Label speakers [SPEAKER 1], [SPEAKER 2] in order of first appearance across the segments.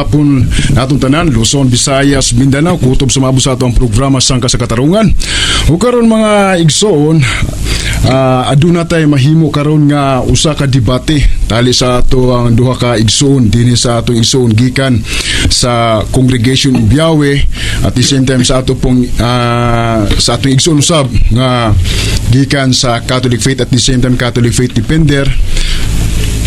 [SPEAKER 1] Hapon natong tanan, Luzon, Visayas, Mindanao, kutob sa maabot sa ato ang programa Sangka sa Katarungan. Ug karon, mga igsoon, aduna tay mahimo karon nga usa ka debate tali sa ato ang duha ka igsoon dinhi sa atong igsoon gikan sa Congregation of Yahweh, at the same time sa ato pong sa atong igsoon usab nga gikan sa Catholic Faith, at the same time Catholic Faith Defender,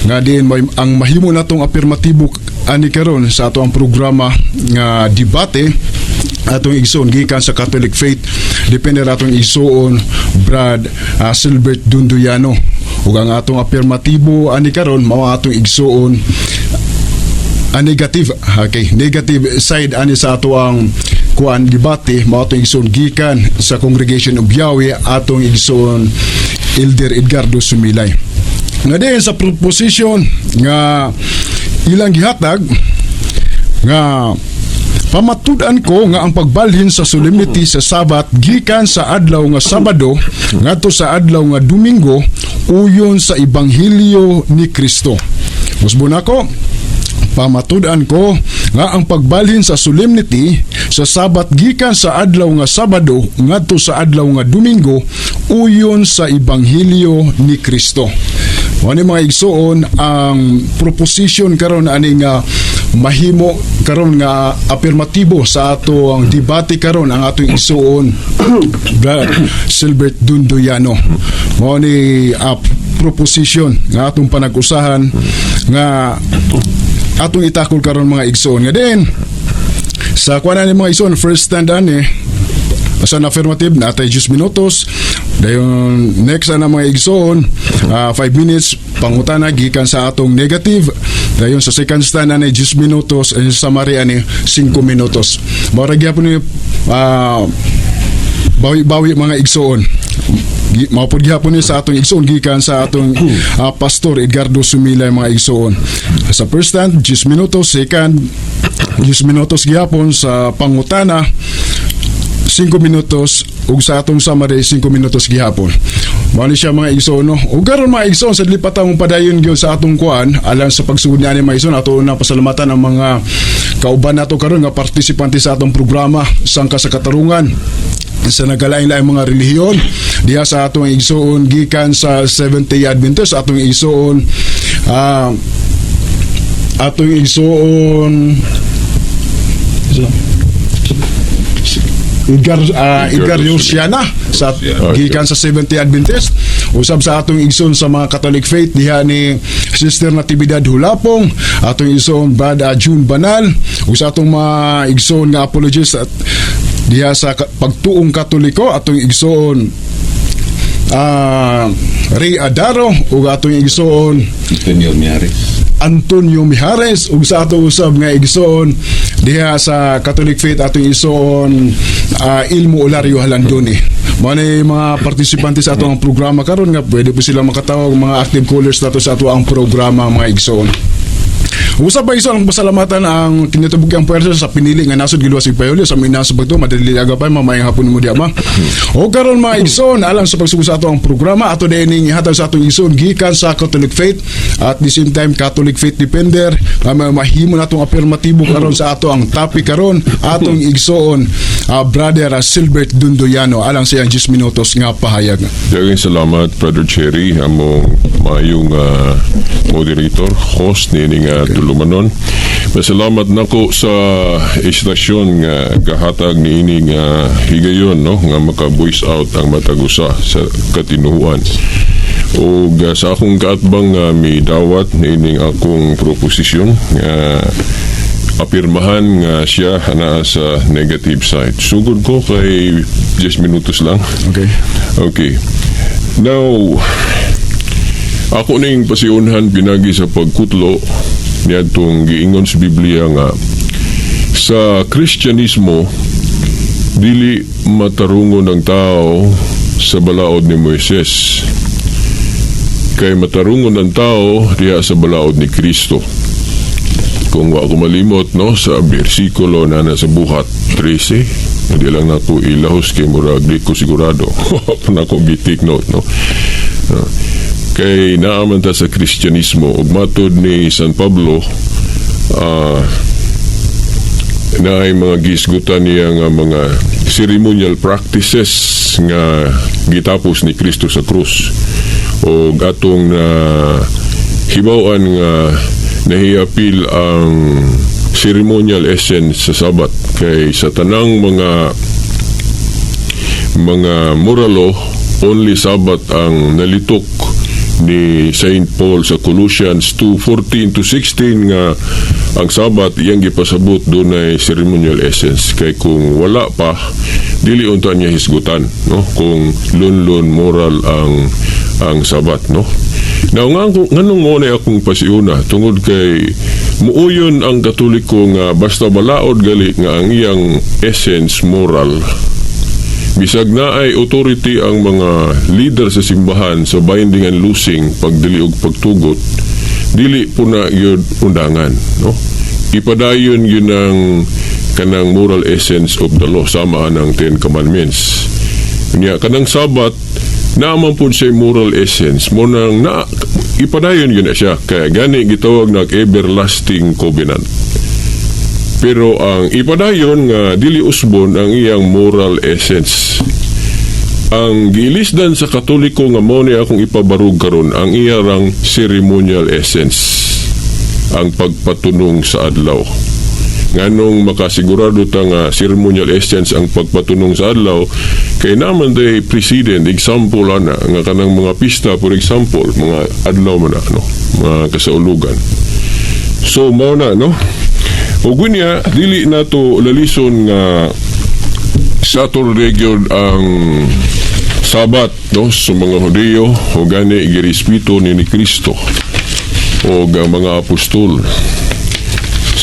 [SPEAKER 1] nga diin may, ang mahimo natong apirmatibo ani karon sa ato ang programa nga debate, atong igsoon gikan sa Catholic Faith Defender, atong igsoon Brad Silbert Dunduyano, ug ang atong apirmatibo ani karon mao atong igsoon ang negative, okay, negative side ani sa ato ang kuan debate, mao atong igsoon gikan sa Congregation of Yahweh, atong igsoon Elder Edgardo Sumilay, nga diin sa proposition nga ilang gihatag nga pamatud-an ko nga ang pagbalhin sa solemnity sa Sabat gikan sa adlaw nga Sabado ngadto sa adlaw nga Domingo uyon sa Ebanghelyo ni Kristo. Usbon ako, pamatud-an ko nga ang pagbalhin sa solemnity sa Sabat gikan sa adlaw nga Sabado ngadto sa adlaw nga Domingo uyon sa Ebanghelyo ni Kristo. Mao ni, mga igsoon, ang proposition karon ani nga mahimo karon nga apirmatibo sa ato ang debate karon, ang atong igsoon Brad Silbert Dunduyano. Mao ni proposition nga atong panag-usahan nga atong itakol karon, mga igsoon, nga din sa kuan ni, mga igsoon, first stand ani sa affirmative natay 10 minutos. Dayon next ana, mga igsoon, 5 minutes pangutana gikan sa atong negative. Dayon sa second stand ani 10 minutos, and sa summary ani 5 minutos. Mao ra gyapon ni bawi-bawi, mga igsoon. Mao pod gihapon ni sa atong igsoon gikan sa atong Pastor Edgardo Sumilay, mga igsoon. Sa first stand 10 minutos, second 10 minutos gihapon, sa pangutana 5 minutos, ug sa atong summary 5 minutos gihapon. Mao ni siya, mga igsoon, no. Ug karon, mga igsoon, sa dili pa ta padayon gyud sa atong kuan, alang sa pagsugod niani, mga igsoon, ato na pasalamatan ang mga kauban nato karon nga partisipante sa atong programa Sangka sa Katarungan sa nagkalain-laing mga relihiyon diha sa atong igsoon gikan sa Seventh-day Adventist, atong igsoon Edgar Luciana sa gikan sa Seventh-day Adventist, usab sa atong igsoon sa mga Catholic Faith diha ni Sister Natividad Hulapong, atong igsoon Brad June Banal, ug sa atong mga igsoon nga apologist at diha sa pagtuong Katoliko, atong igsoon Ray Adaro, ug atong igsoon
[SPEAKER 2] Antonio Miares.
[SPEAKER 1] Antonio Mijares, ug sa ato usab nga igsoon diha sa Catholic Faith, atong igsoon Ilmo Olario Halandoni. Mao ni mga partisipante sa ato ang programa karon nga pwede po sila makatawag, mga active callers nato sa ato ang programa, mga igsoon. Usab pa, igsoon, ang pasalamatan ang Kinatibuk ang Puwersa sa pinili nga nasod giluwas ug payuli sa minasa pagtuo madali aga pa mamayang hapon mo diya ma. O karon, mga igsoon, alang sa pagsugod sa ato ang programa, ato din ihatag sa atong igsoon gikan sa Catholic Faith at the same time Catholic Faith Defender nga mahimo natong apirmatibo karon sa ato ang topic karon, atong igsoon Brother Silbert Dunduyano, alang sa iyang 10 minutos nga pahayag.
[SPEAKER 3] Daghang salamat, Brother Cherry, among maayong moderator, host niini nga tulumanon. Pasalamat nako sa istasyon nga gahatag niini nga higayon, no, nga maka-voice out ang matag usa sa katinuhuan. Og sa akong kaatbang nga midawat niining akong proposisyon nga apirmahan nga siya naa sa negative side. Sugod ko kay 10 minutos lang.
[SPEAKER 1] Okay.
[SPEAKER 3] Okay. Now, ako ning pasiunhan pinagi sa pagkutlo niadtong giingon sa Biblia nga sa Kristyanismo dili matarungon ang tao sa balaod ni Moises. Kay matarungon ang tao diha sa balaod ni Kristo. Kung wa ko malimot, no, sa bersikulo na nasa Buhat 13, hindi lang nako ilahos kay murag di ko sigurado pa nako gi-take note, no. Kay naa man ta sa Kristyanismo ug matod ni San Pablo. Naay mga gihisgutan niya nga mga ceremonial practices nga gitapos ni Kristo sa krus o atong na hibaw-an nga nahiapil ang ceremonial essence sa Sabat kay sa tanang mga moral law, only Sabat ang nalitok ni Saint Paul sa Colossians 2:14 to 16 nga ang Sabat iyang gipasabot dunay ceremonial essence, kay kung wala pa, dili unta niya hisgutan, no, kung lunlun moral ang Sabat, no? Now, nga nganong mo na akong pasiuna, tungod kay muuyon ang Katoliko nga basta balaod gali nga ang iyang essence moral, bisag naay authority ang mga leader sa simbahan sa binding and loosing, pagdili og pagtugot, dili po na yun undangan, no? Ipadayon yun ang kanang moral essence of the law sama ang Ten Commandments. Nya kanang Sabat naaman po siya moral essence mo nang na ipadayon yun na siya, kaya gani gitawag nag everlasting covenant. Pero ang ipadayon nga dili usbon ang iyang moral essence. Ang giilisdan sa Katoliko nga mao ni akong ipabarug karon, ang iyang ceremonial essence, ang pagpatunong sa adlaw. Nganong makasigurado ta nga ceremonial essence ang pagpatunong sa adlaw? Kay naman day precedent example ana nga kanang mga pista, for example, mga adlaw man na, no, mga kasaulugan. So mao na, no? Ug unya, dili nato lalison nga Saturday gyud ang Sabat, no, sa mga Hudiyo o gani girespeto ni Kristo o ang mga apostol.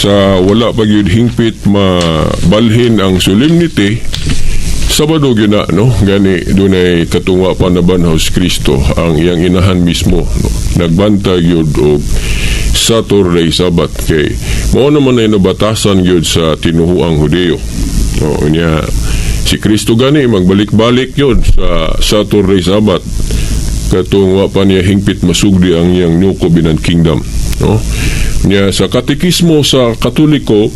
[SPEAKER 3] Sa wala pa gyud hingpit mabalhin ang solemnity, Sabado gyud na, no? Gani dunay katungwa pa na banhaw si Kristo, ang iyang inahan mismo, no, nagbantay gyud og Saturday Sabbath kay mao naman ay nabatasan gyud sa tinuhuang Hudiyo. O nya si Kristo gani magbalik-balik yun sa Saturday Sabbath katong wa pa niya hingpit masugdi ang iyang New Covenant Kingdom, no? Nya sa katekismo sa Katoliko,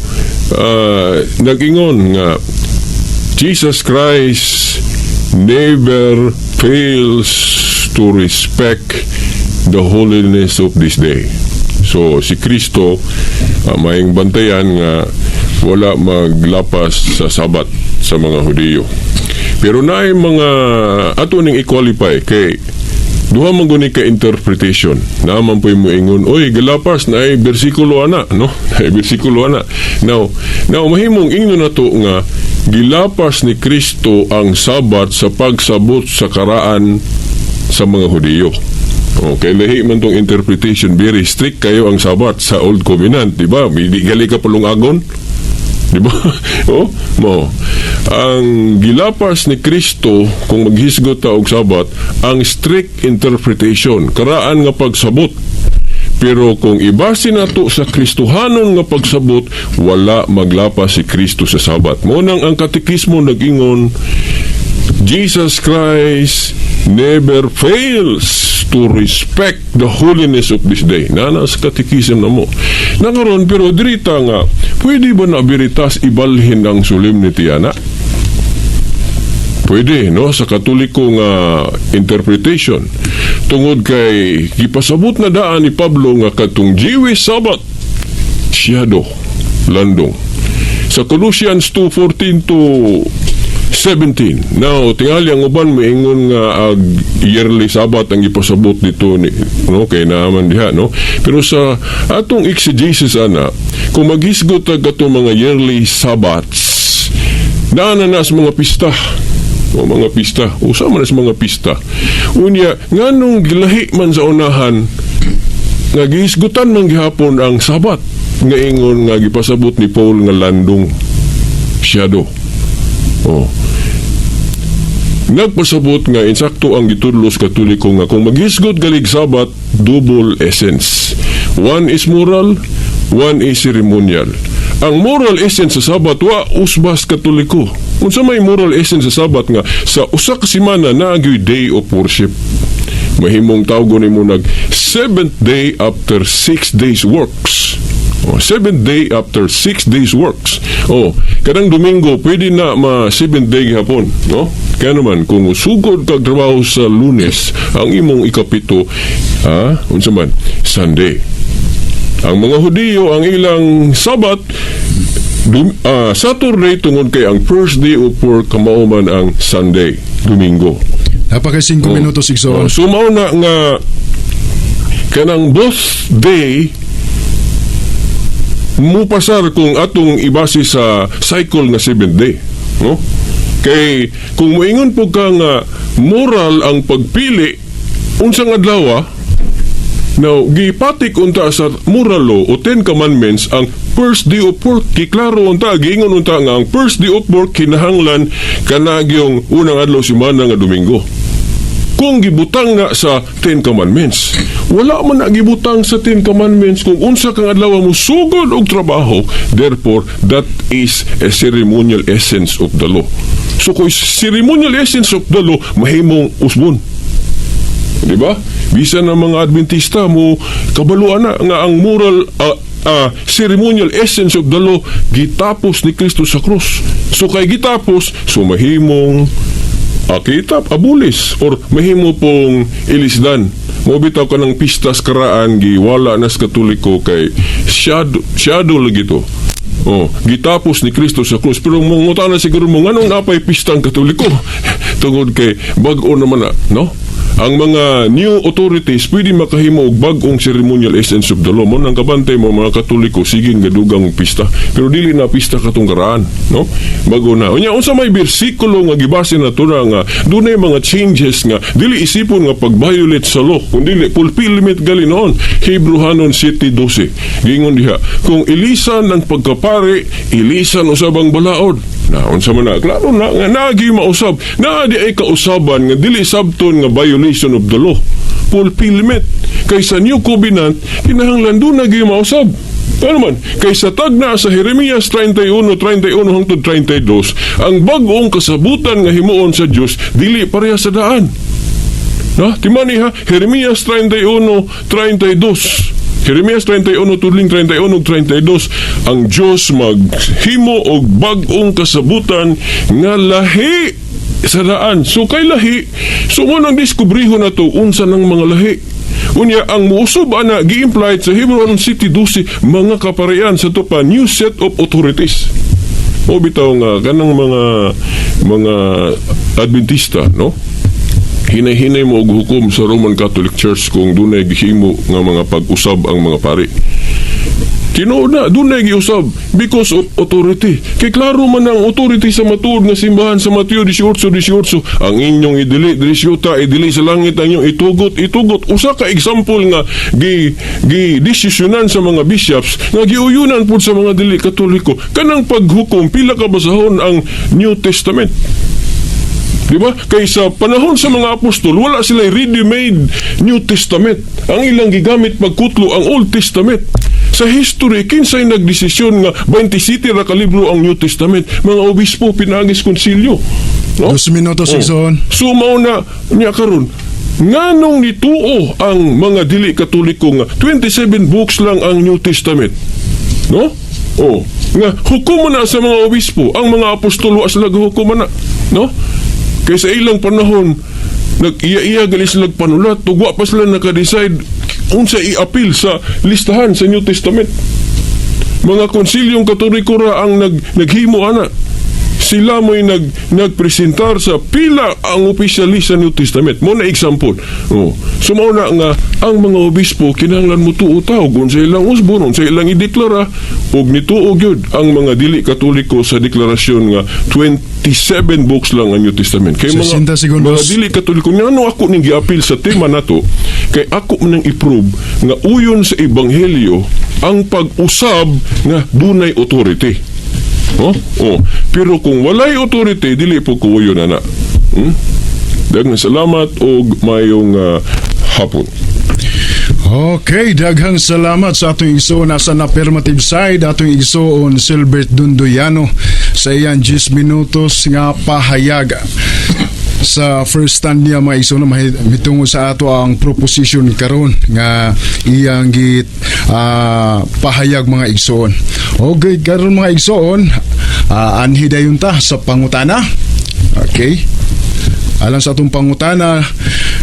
[SPEAKER 3] nag-ingon nga Jesus Christ never fails to respect the holiness of this day. So si Kristo, maayong bantayan nga wala maglapas sa Sabat sa mga Hudiyo. Pero naay mga ato ning i-qualify kay duha man guni ka interpretation. Naman po mo ingon, "Oy, galapas na ay bersikulo ana," no? Ay bersikulo ana. Now mahimong ingnon nato nga gilapas ni Kristo ang Sabat sa pagsabot sa karaan sa mga Hudiyo. Okay, lahi man tong interpretation, very strict kayo ang Sabat sa Old Covenant, di ba? Hindi gali ka palungagon. Di ba? Oh, mo. Ang gilapas ni Kristo kung maghisgot ta og Sabat, ang strict interpretation, karaan nga pagsabot. Pero kung ibase nato sa Kristohanon nga pagsabot, wala maglapas si Kristo sa Sabat. Mo nang ang katekismo nag-ingon, Jesus Christ never fails to respect the holiness of this day. Nana sa katekism na mo. Nakaron pero dirita nga, pwede ba na biritas ibalhin ang solemnity ana? Pwede, no? Sa Katoliko nga interpretation. Tungod kay gipasabot na daan ni Pablo nga katong Jewish Sabbath, shadow, landong. Sa Colossians 2:14 to 17. Now, tingali ang uban moingon nga ag yearly Sabbath ang ipasabot dito ni, no, kay naaman diha, no? Pero sa atong exegesis ana, kung maghisgot ta katong mga yearly Sabbaths, naa na na sa mga pista o mga pista, usa man na sa mga pista. Unya, nganong gilahi man sa unahan nga gihisgutan man gihapon ang Sabat nga ingon nga gipasabot ni Paul nga landong, shadow? Oh. Nagpasabot nga insakto ang gitudlo sa Katoliko nga kung maghisgot galig Sabat, double essence. One is moral, one is ceremonial. Ang moral essence sa Sabat wa usbas Katoliko. Unsa may moral essence sa Sabat? Nga sa usa ka semana naa gyoy day of worship. Mahimong tawgon nimo nag seventh day after 6 days works. Oh, seventh day after 6 days works. Oh, kanang Domingo pwede na ma seventh day gihapon, no? Kaya naman kung sugod kag trabaho sa Lunes, ang imong ikapito, unsa man, Sunday. Ang mga Hudiyo, ang ilang Sabat Saturday tungod kay ang first day of work kamao man ang Sunday, Domingo.
[SPEAKER 1] Napaka 5 minutos, igsoon.
[SPEAKER 3] Oh, so mao na nga kanang both day mupasar kung atong ibase sa cycle nga seventh day, no? Kay kung moingon po ka nga moral ang pagpili unsang adlaw. Now, gipatik unta sa moral law o Ten Commandments ang first day of work. Giklaro unta, giingon unta nga ang first day of work kinahanglan kanagyong unang adlaw semana nga Domingo. Kung gibutang na sa Ten Commandments, wala man na gibutang sa Ten Commandments kung unsa kang adlaw mo sugod og trabaho, therefore, that is a ceremonial essence of the law. So kung ceremonial essence of the law, mahimong usbon. Di ba? Bisan ang mga Adventista mo kabaluan na nga ang moral ceremonial essence of the law gitapos ni Kristo sa krus. So kay gitapos, so mahimong kitap abulis or mahimo pong ilisdan. Mo bitaw ka ng pistas karaan, giwala nas Katoliko kay shadow, shadow lagi to. Oh, gitapos ni Kristo sa krus. Pero mangutana siguro mo nganong napay pistang Katoliko tungod kay bag-o naman na, no? Ang mga new authorities pwede makahimo og bag-ong ceremonial essence of the law. Mo nang kabantay mo mga Katoliko sige nga dugang og pista. Pero dili na pista katong karaan, no? Bago na. Unya, unsa may bersikulo nga gibase na to na nga dunay mga changes nga dili isipon nga pag-violate sa law, kun dili fulfillment gali noon. Hebrehanon 7:12. Giingon diha, kung ilisan ang pagkapari, ilisan usab ang balaod. Na unsa man na, klaro na nga naagi mausab. Naa di ay kausaban nga dili sabton nga violation of the law. Fulfillment. Kay sa New Covenant kinahanglan doon nagi mausab. Ano man, kay sa tagna sa Jeremias 31, 31 hangtod 32, ang bag-ong kasabutan nga himuon sa Dios dili pareha sa daan. No? Timani ha, Jeremias 31, 32. Jeremias 31 tudling 31 ug 32, ang Dios maghimo og bag-ong kasabutan nga lahi sa daan. So kay lahi, so mo nang diskubriho na to unsa ng mga lahi. Unya ang muusob ana gi-implied sa Hebrew 7:12, mga kaparian sa to pa, new set of authorities. O bitaw nga kanang mga Adventista, no? Hinay-hinay mo og hukom sa Roman Catholic Church kung dunay gihimo nga mga pag-usab ang mga pari. Tinuod na, dunay giusab because of authority. Kay klaro man ang authority sa matuod nga simbahan sa Mateo 18:18, ang inyong idili diri sa yuta, idili sa langit, ang inyong itugot, itugot. Usa ka example nga gi gi desisyonan sa mga bishops nga giuyunan pud sa mga dili Katoliko. Kanang paghukom, pila ka basahon ang New Testament. Di ba? Kay sa panahon sa mga apostol, wala sila ready-made New Testament. Ang ilang gigamit pagkutlo ang Old Testament. Sa history, kinsay nagdesisyon nga 27 ra ka libro ang New Testament? Mga obispo pinaagis konsilyo. No?
[SPEAKER 1] 2 minutos, igsoon.
[SPEAKER 3] So mao na niya karon nganong nituo ang mga dili Katoliko nga 27 books lang ang New Testament. No? Oh, nga hukom na sa mga obispo, ang mga apostol wa sila gahukom na, no? Kay sa ilang panahon nag-iya-iya gali sila panulat, tugwa pa sila naka-decide unsa i-appeal sa listahan sa New Testament. Mga konsilyong Katoliko ra ang naghimo ana. Sila mo'y nagpresentar sa pila ang opisyalista sa New Testament. Mo na example. Oh. So mao na nga ang mga obispo kinahanglan mo tuo tawag unsa ilang usbon, unsa ilang ideklara, ug nituo gyud ang mga dili Katoliko sa deklarasyon nga 27 books lang ang New Testament. Kay mga
[SPEAKER 1] 60 segundos.
[SPEAKER 3] mga dili Katoliko, ngano ako ning giapil sa tema nato, kay ako man nang i-prove nga uyon sa ebanghelyo ang pag-usab nga dunay authority. Oh? Oh. Pero kung walay authority, dili po kuyo na na. Daghang salamat og mayong hapon.
[SPEAKER 1] Okay, daghang salamat sa atong igsoon nasa affirmative side, atong igsoon Silbert Dundoyano, sa iyang 10 minutos nga pahayag. Sa first stand niya, mga igsoon, mitungod sa ato ang proposition karon nga iyang git pahayag, mga igsoon. Okay, karon, mga igsoon, anhi dayon ta sa pangutana. Okay. Alang sa atong pangutana,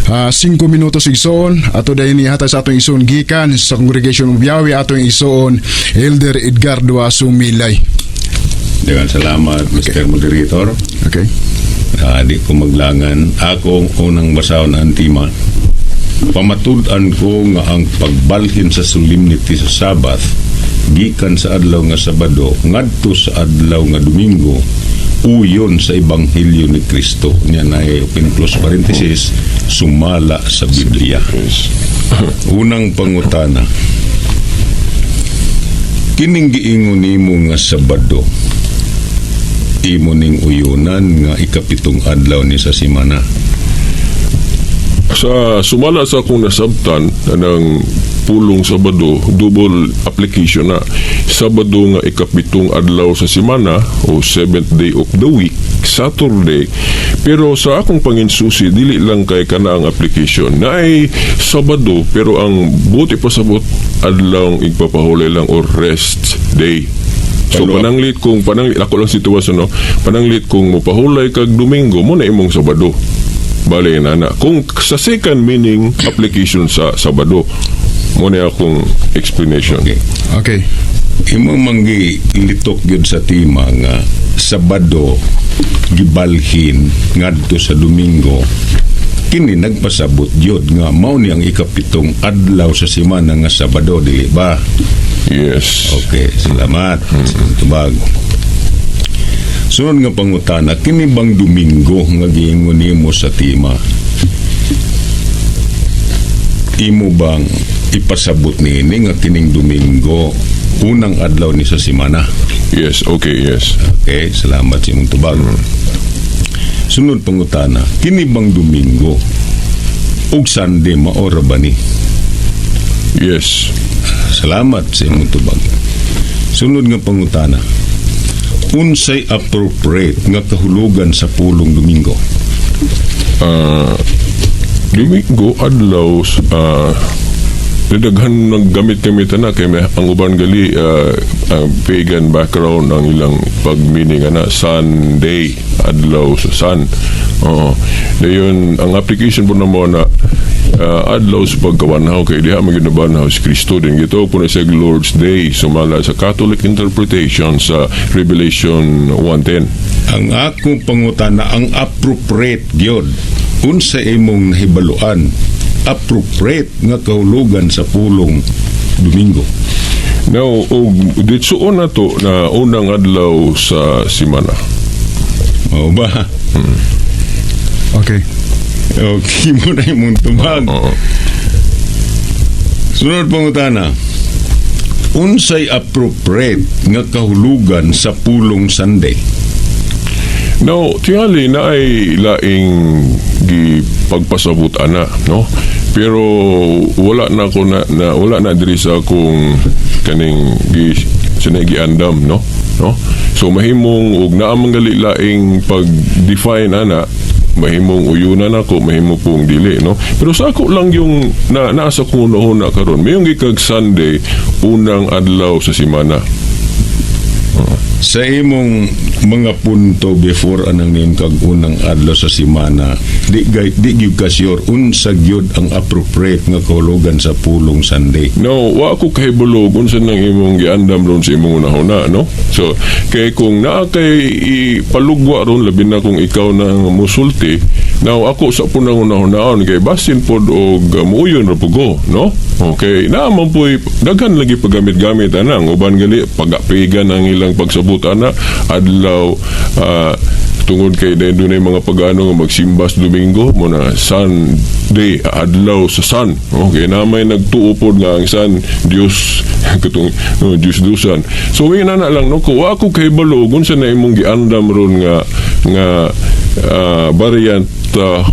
[SPEAKER 1] 5 minutos, igsoon, ato dayon ihatag sa atong igsoon gikan sa Congregation of Yahweh, atong igsoon Elder Edgardo Sumilay.
[SPEAKER 2] Daghang salamat, Mr. Moderator.
[SPEAKER 1] Okay.
[SPEAKER 2] Di ko maglangan. Ako ang unang basahon ang tema. Pamatud-an ko nga ang pagbalhin sa solemnity sa Sabbath gikan sa adlaw nga Sabado ngadto sa adlaw nga Domingo uyon sa Ebanghelyo ni Kristo. Niya na open close parenthesis, sumala sa Biblia.
[SPEAKER 3] Yes.
[SPEAKER 2] Unang pangutana. Kining giingon nimo nga Sabado, imo ning uyunan nga ikapitong adlaw ni sa simana?
[SPEAKER 3] Sa sumala sa akong nasabtan ng pulong Sabado, double application na. Sabado nga ikapitong adlaw sa semana o seventh day of the week, Saturday. Pero sa akong panginsusi, dili lang kay kana ang application. Naay Sabado, pero ang buti pasabot, adlaw igpapahulay lang or rest day. So
[SPEAKER 2] Ano?
[SPEAKER 3] pananglit ako lang sitwasyon, no, pananglit kung mopahulay kag Domingo mo na imong Sabado. Bale nana. Kung sa second meaning application sa Sabado, mo na akong explanation.
[SPEAKER 2] Okay.
[SPEAKER 1] Okay.
[SPEAKER 2] Imo manggi litok gyud sa tema nga Sabado gibalhin ngadto sa Domingo. Kini nagpasabot gyud nga mao ni ang ikapitong adlaw sa semana nga Sabado, dili ba?
[SPEAKER 3] Yes.
[SPEAKER 2] Okay, salamat. Tubag. Sunod nga pangutana, kini bang Domingo nga giingon nimo sa tema, imo bang ipasabot niini nga kining Domingo unang adlaw ni sa semana?
[SPEAKER 3] Yes, okay, yes.
[SPEAKER 2] Okay, salamat sa imong tubag. Sunod pangutana, kini bang Domingo ug Sunday mao ra ba ni?
[SPEAKER 3] Yes.
[SPEAKER 2] Salamat sa imong tubag. Sunod nga pangutana, unsay appropriate nga kahulugan sa pulong Domingo?
[SPEAKER 3] Domingo adlaw, daghan naggamit-gamit na kay may, ang uban gali pagan background ang ilang pag-meaning ana, Sunday, adlaw sa sun. Oo. Dayon ang application po namo na adlaw sa pagkawanhaw kay diha man gyud nabanhaw si Kristo din gito po na sa Lord's Day sumala sa Catholic interpretation sa Revelation 1:10.
[SPEAKER 2] Ang akong pangutana, ang appropriate gyud, unsa imong nahibaluan appropriate nga kahulugan sa pulong Domingo?
[SPEAKER 3] Now, og ditsuon na to na unang adlaw sa simana.
[SPEAKER 2] Mao ba?
[SPEAKER 1] Okay.
[SPEAKER 2] Okay mo na imong tubag.
[SPEAKER 3] Oo.
[SPEAKER 2] Sunod pangutana. Unsay appropriate nga kahulugan sa pulong Sunday?
[SPEAKER 3] Now, tingali na ay laing gipagpasabot ana, no? Pero wala na ko na wala na diri sa akong kaning gi sinay giandam, no? No? So mahimong og naa man gali laing pag-define ana, mahimong uyunan ako, mahimo pong dili, no? Pero sa ako lang yung na nasa kong una karon, mayong gikag Sunday unang adlaw sa semana.
[SPEAKER 2] Sa imong mga punto before anang nim kag unang adlaw sa semana, di gyud ka sure unsa gyud ang appropriate nga kahulugan sa pulong Sunday?
[SPEAKER 3] No, wa ko kahibalo unsa nang imong giandam ron sa imong unahuna, no? So, kay kung naa kay ipalugwa ron, labi na kung ikaw nang musulti, now ako sa punang unahunaon kay basin pod og muuyon ra pud ko, no? Okay, naa man po'y daghan lagi paggamit-gamit ana, ang uban gali pagapigan ang ilang pagsabot ana, adlaw tungod kay dahil doon ay mga pagano nga magsimba sa Domingo mo na Sunday, adlaw sa sun. Okay na may nagtuo pod nga ang sun Dios katong, no, Dios dusan. So wala na lang, no, ko wa ako kahibalo kung sa na imong giandam ron nga nga variant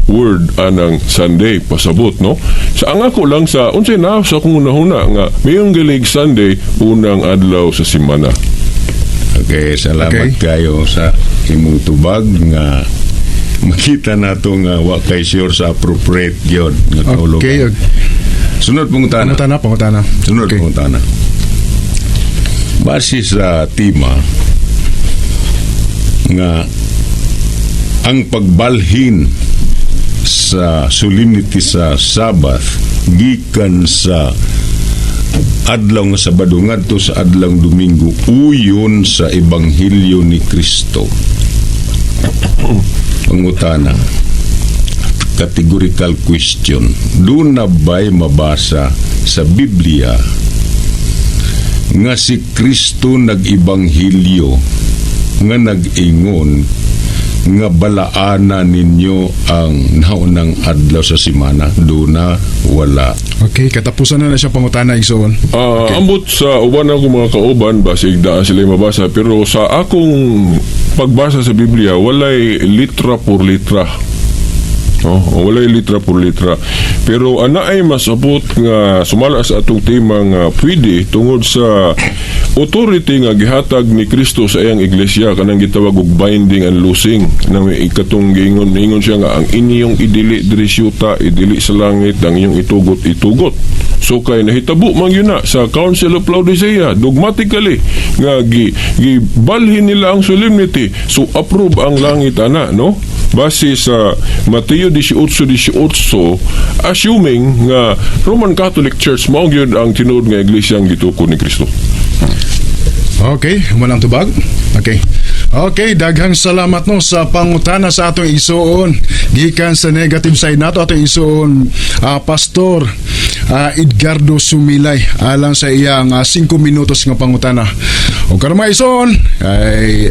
[SPEAKER 3] word anang Sunday pasabot, no? Sa ang ako lang sa unsay na sa akong unahuna nga mayong galig Sunday unang adlaw sa semana.
[SPEAKER 2] Okay, salamat
[SPEAKER 1] Okay.
[SPEAKER 2] kayo sa imong tubag nga Makita nato nga wa kay sure sa appropriate gyud nga kahulugan. Sunod pangutana.
[SPEAKER 1] Pangutana, pangutana.
[SPEAKER 2] Sunod pangutana. Base sa tema nga ang pagbalhin sa solemnity sa Sabbath gikan sa adlaw nga Sabado ngadto sa adlaw Domingo uyon sa Ebanghelyo ni Kristo. Pangutana, categorical question: duna ba'y mabasa sa Biblia nga si Kristo nag-ebanghelyo nga nag-ingon nga balaana ninyo ang naunang adlaw sa simana? Duna, wala?
[SPEAKER 1] Okay, katapusan na na siya pangutana, igsoon.
[SPEAKER 3] Ah, ambot sa uban ako mga kauban, basig daan sila mabasa, pero sa akong pagbasa sa Biblia, walay litra por litra. Oh, walay litra por litra. Pero ana ay masabot nga sumala sa atong tema nga pwede tungod sa authority nga gihatag ni Kristo sa iyang iglesia, kanang gitawag og binding and loosing, nang ikatong giingon, ingon siya nga ang inyong idili diri sa yuta idili sa langit, ang inyong itugot itugot. So kay nahitabo man yun na sa Council of Laodicea dogmatically nga gi gibalhin nila ang solemnity, so approve ang langit ana, no, base sa Mateo 18:18, assuming nga Roman Catholic Church mao gyud ang tinuod nga iglesia ang gitukod ni Kristo.
[SPEAKER 1] Okay, human ang tubag. Okay. Okay, daghang salamat, no, sa pangutana sa atong igsoon gikan sa negative side nato, atong igsoon Pastor Edgardo Sumilay, alang sa iyang 5 minutos nga pangutana. O karon, mga igsoon, ay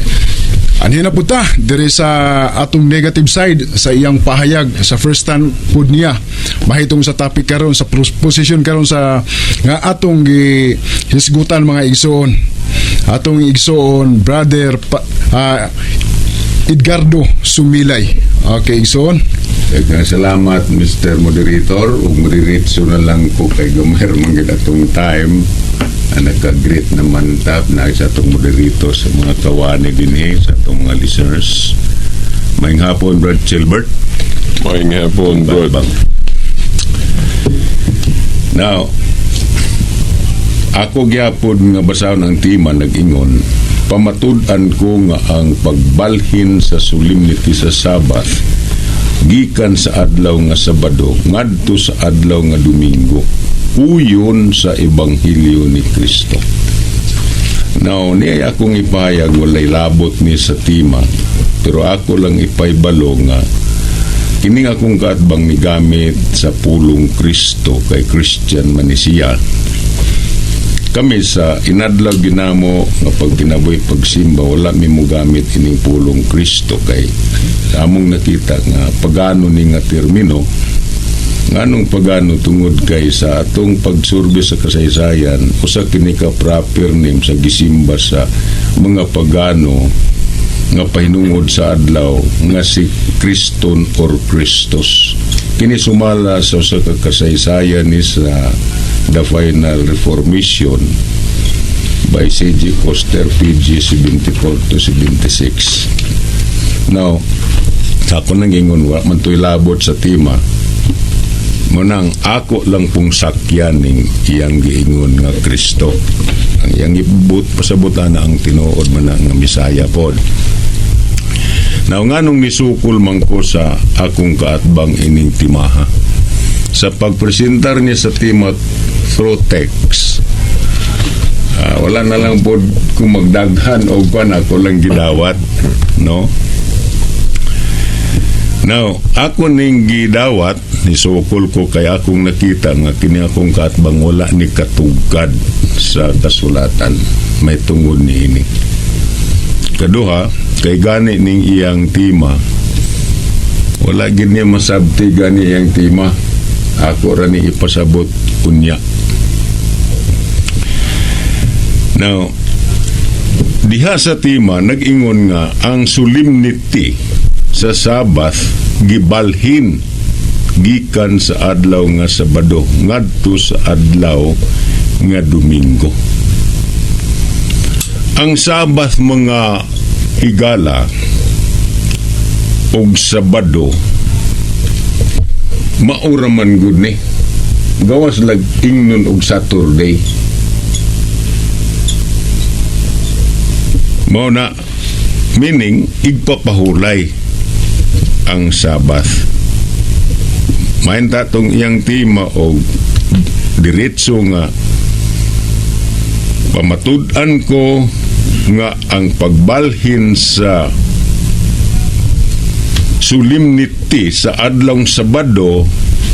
[SPEAKER 1] anhi na pud ta diri sa atong negative side sa iyang pahayag sa first time pud niya mahitong sa topic karon, sa position karon sa nga atong gihisgutan, mga igsoon, atong igsoon Brother Edgardo Sumilay. Okay, igsoon.
[SPEAKER 2] Daghang salamat, Mr. Moderator, ug modiretso na lang ko kay gamay man gid atong time. Ah, nagka-greet naman ta na sa atong moderator, sa mga kawani dinhi, sa atong mga listeners. Maayong hapon, Brad Chilbert.
[SPEAKER 3] Maayong hapon, Brad.
[SPEAKER 2] Bang. Now, ako gyapon nga basahon ang tema nag-ingon, pamatud-an ko nga ang pagbalhin sa solemnity sa Sabbath gikan sa adlaw nga Sabado ngadto sa adlaw nga Domingo uyon sa Ebanghelyo ni Kristo. Now, niya akong ipahayag, walay labot ni sa tema, pero ako lang ipaybalo nga kining akong kaatbang migamit sa pulong Kristo kay Christian man ni siya. Kami sa inadlaw ginamo nga pagkinabuhi, pagsimba, wala mi mogamit ining pulong Kristo kay among nakita nga pagano ni nga termino. Nganong pagano? Tungod kay sa atong pagsurvey sa kasaysayan, usa kini ka proper name sa gisimba sa mga pagano nga pahinungod sa adlaw nga si Kriston or Christos. Kini sumala sa usa ka kasaysayan ni sa The Final Reformation by C.J. Koster, PG 74 to 76. Now, sa ako nang ingon, wa man to'y labot sa tema. Munang ako lang pong sakyan ning iyang giingon nga Kristo. Ang iyang ibut pasabutan na ang tinuod man na nga Misaya pod. Now, nganong nisukol man ko sa akong kaatbang ining timaha? Sa pagpresentar niya sa tema through text, wala na lang po kung magdaghan o kwan, ako lang gidawat, no? Now, ako ning gidawat, nisukol ko kay akong nakita nga kini akong kaatbang wala ni katugad sa kasulatan may tungod ni ini. Kaduha, kay gani ning iyang tema, wala gid niya masabti gani iyang tema. Ako ra ni ipasabot unya. Now, diha sa tema nag-ingon nga ang solemnity sa Sabbath gibalhin gikan sa adlaw nga Sabado ngadto sa adlaw nga Domingo. Ang Sabbath, mga higala, Ug Sabado maura man gud ni, gawas lag ingnon og Saturday. Mao na, meaning igpapahulay ang Sabbath. Mahinta tong iyang tema og diretso nga pamatud-an ko nga ang pagbalhin sa solemnity sa adlawng Sabado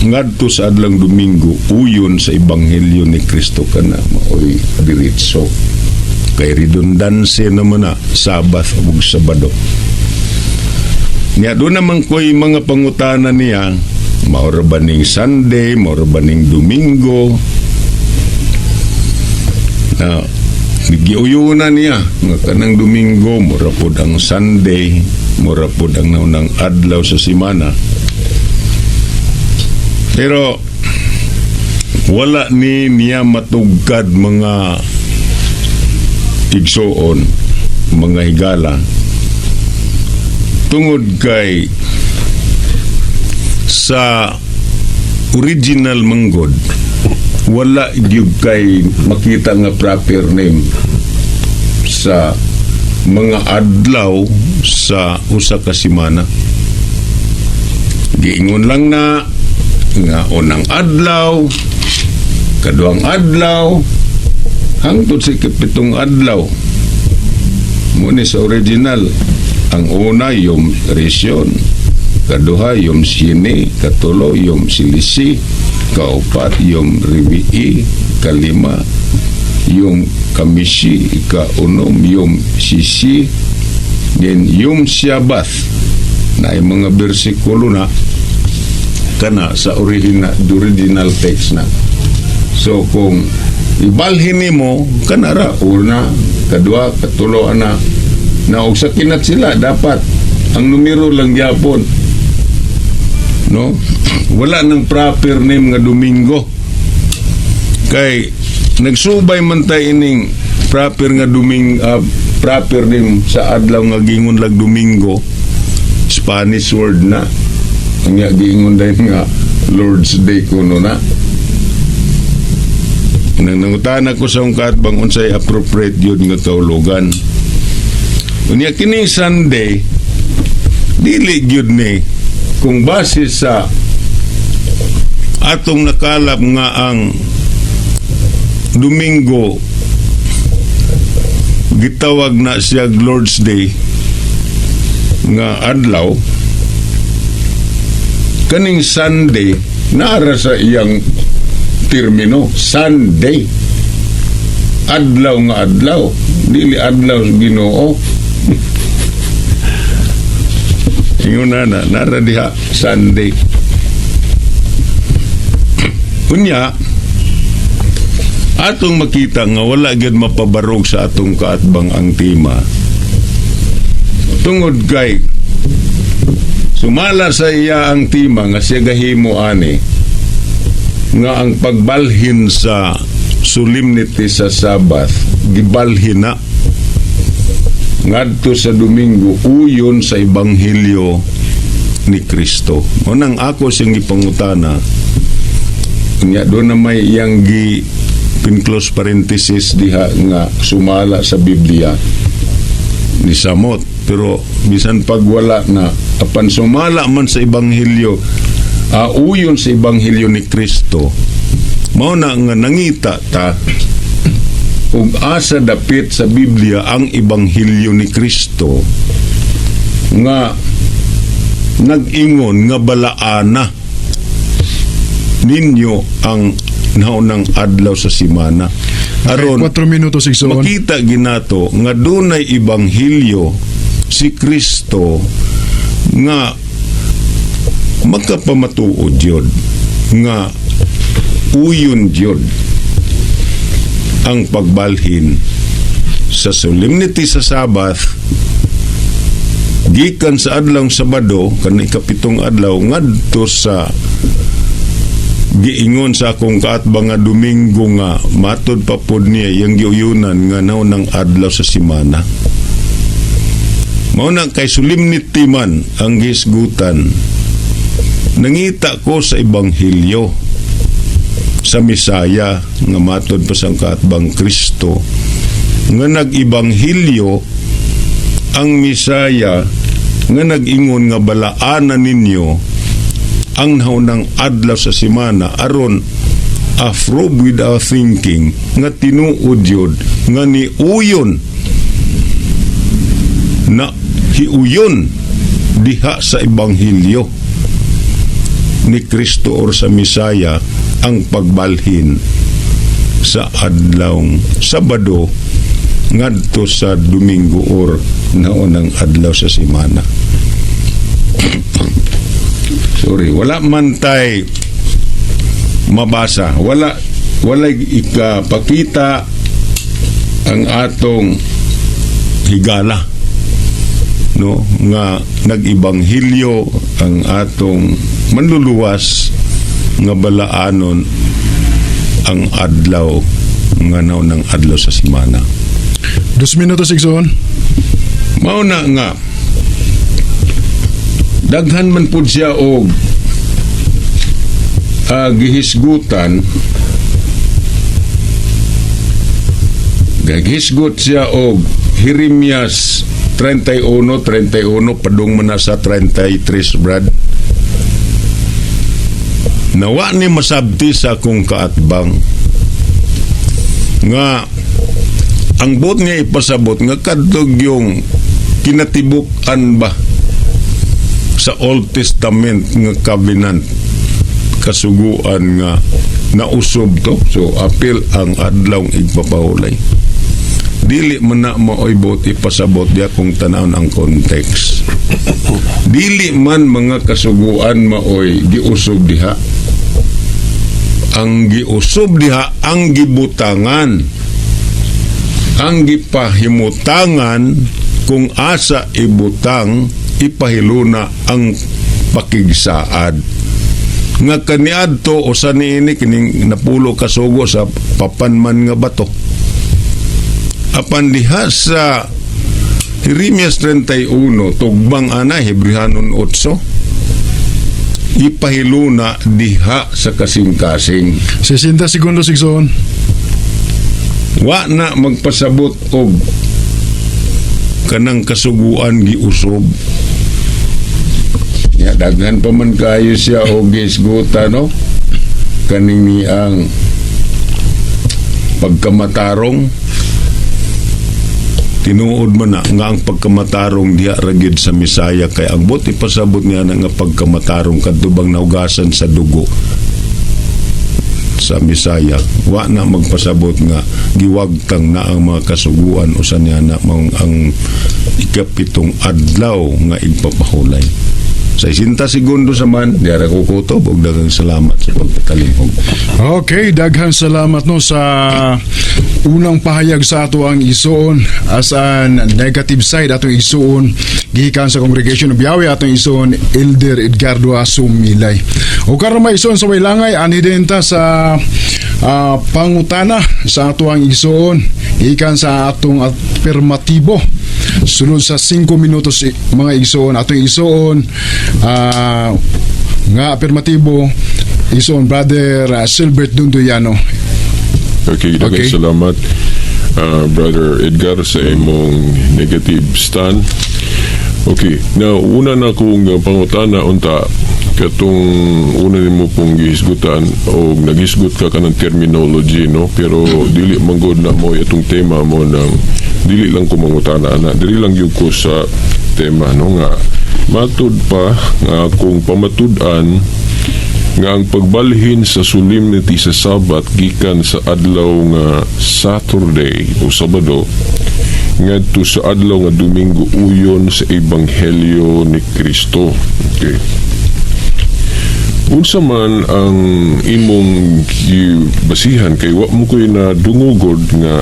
[SPEAKER 2] ngadto sa adlawng Domingo uyon sa ebanghelyo ni Kristo. Kana maoy diretso kay redundancy naman na Sabbath ug Sabado niya. Doon naman ko'y mga pangutana niya, maura ba ning Sunday, maura ba ning Domingo, na giuyunan niya nga kanang Domingo mura pod ang Sunday, mura pod ang naunang adlaw sa simana. Pero wala ni niya matugkad, mga igsoon, mga higala, tungod kay sa original manggod wala gyud kay makita nga proper name sa mga adlaw sa usa ka semana. Giingon lang na nga unang adlaw, kaduhang adlaw, hangtod sa ikapitong adlaw. Muni sa original, ang una Yom Rishon, kaduha Yom Shini, katulo Yom Shlishi, kaupat Yom Revi'i, kalima Yom Chamishi, ikaunom Yom Shishi, then Yom Shabbat na ay mga bersikulo na kana sa original text na. So kung ibalhin nimo kana ra una, kadua, katulo, ana na, og sa kinat sila dapat ang numero lang gyapon, no? Wala nang proper name nga Domingo kay nagsubay man tay ining proper nga proper name sa adlaw nga gingon lag Domingo. Spanish word na ang giingon din nga Lord's Day kuno na. Nang nangutana ko sa akong kaatbang unsay appropriate yun nga kahulugan. Unya kining Sunday, dili gyud ni kung base sa atong nakalap nga ang Domingo gitawag na siya Lord's Day nga adlaw, kaning Sunday naara sa iyang termino Sunday, adlaw nga adlaw, dili adlaw sa Ginoo. Ingon na na nara diha Sunday. Unya atong makita nga wala gyud mapabarog sa atong kaatbang ang tema tungod kay sumala sa iya ang tema nga siya gahimo ani nga ang pagbalhin sa solemnity sa Sabbath gibalhin na ngadto sa Domingo uyon sa ebanghelyo ni Kristo. Unang ako siyang gipangutana nya, doon na may iyang gi pin-close parenthesis diha nga sumala sa Biblia ni samot, pero bisan pag wala na, apan sumala man sa ebanghelyo, uyon sa ebanghelyo ni Kristo, mao na nga nangita ta ug asa dapit sa Biblia ang ebanghelyo ni Kristo nga nag-ingon nga balaana ninyo ang naunang adlaw sa simana aron
[SPEAKER 1] 4 minutos, igsoon.
[SPEAKER 2] Makita ginato nga dunay ebanghelyo si Kristo nga makapamatuod yun nga uyon yun ang pagbalhin sa solemnity sa Sabbath gikan sa adlawng Sabado, kan ikapitong adlaw, ngadto sa giingon sa akong kaatbang nga Domingo nga matod pa pod niya yang giuyunan nga naunang adlaw sa simana. Mao na kay solemnity man ang gisgutan. Nangita ko sa Ebanghelyo sa Misaya nga matod pa sa kaatbang Kristo nga nag-ebanghelyo ang Misaya nga nag-ingon nga balaanan ninyo ang naunang adlaw sa simana aron approve with our thinking nga tinuod yun nga niuyon na hiuyon diha sa ebanghelyo ni Kristo or sa Misaya ang pagbalhin sa adlawng Sabado ngadto sa Domingo or naunang adlaw sa simana. Sorry, wala man tay mabasa, wala ikapakita ang atong higala, no, nga nag-ebanghelyo ang atong manluluwas nga balaanon ang adlaw nga naunang adlaw sa simana.
[SPEAKER 1] 2 minutos, igsoon.
[SPEAKER 2] Mao na nga daghan man pud siya og gihisgutan. Gagisgot siya og Jeremias 31:31 padung man na sa 33, Brad. Nawa ni masabti sa akong kaatbang nga ang buot niya ipasabot nga kadtog yung kinatibuk-an ba sa Old Testament nga covenant, kasuguan nga nausob to, so apil ang adlaw igpapahulay. Dili man na maoy buot ipasabot diya kung tanawon ang context. Dili man mga kasuguan maoy giusob diha. Ang giusob diha ang gibutangan, ang gipahimutangan kung asa ibutang, ipahiluna ang pakigsaad nga kaniadto o sa niini kining napulo kasugo sa papanman nga bato. Apan diha sa Jeremias 31, tugbang ana Hebrehanon 8, ipahiluna diha sa kasing-kasing.
[SPEAKER 1] 60 segundos, igsoon.
[SPEAKER 2] Wa na magpasabot og kanang kasuguan giusob. Ya, daghan pa man kayo siya og gisgutan, no, kaning ni ang pagkamatarong. Tinuod man na nga ang pagkamatarong diha ra gyud sa Misaya, kay ang buot ipasabot niya na nga pagkamatarong kadto bang nahugasan sa dugo sa Misaya. Wa na magpasabot nga giwagtang na ang mga kasuguan usa niya na maong ang ikapitong adlaw nga igpapahulay. Sa 60 segundo sa man diara ko kutob og daghang salamat sa pagpatalinghog.
[SPEAKER 1] Okay, daghang salamat, no, sa unang pahayag sa ato ang igsoon as an negative side, atong igsoon gikan sa Congregation of Yahweh, atong igsoon Elder Edgardo Asumilay. O karon, mga igsoon, sa way langay, anhi din ta sa pangutana sa ato ang igsoon gikan sa atong afirmatibo. Sunod sa 5 minutos, mga igsoon, atong igsoon nga afirmatibo, igsoon Brother Silbert Dunduyano.
[SPEAKER 3] Okay, daghang salamat, Brother Edgar, sa imong negative stand. Okay, now una na kong pangutana unta katong una nimo pong gihisgutan o naghisgot ka kanang terminology, no, pero dili man gud na mo itong tema mo nang dili lang ko mangutana ana, dili lang gyud ko sa tema, no, nga matud pa nga akong pamatud-an nga ang pagbalhin sa solemnity sa Sabat gikan sa adlaw nga Saturday o Sabado ngadto sa adlaw nga Domingo uyon sa Ebanghelyo ni Kristo. Okay. Unsa man ang imong gibasihan kay wa mo ko'y na dungugod nga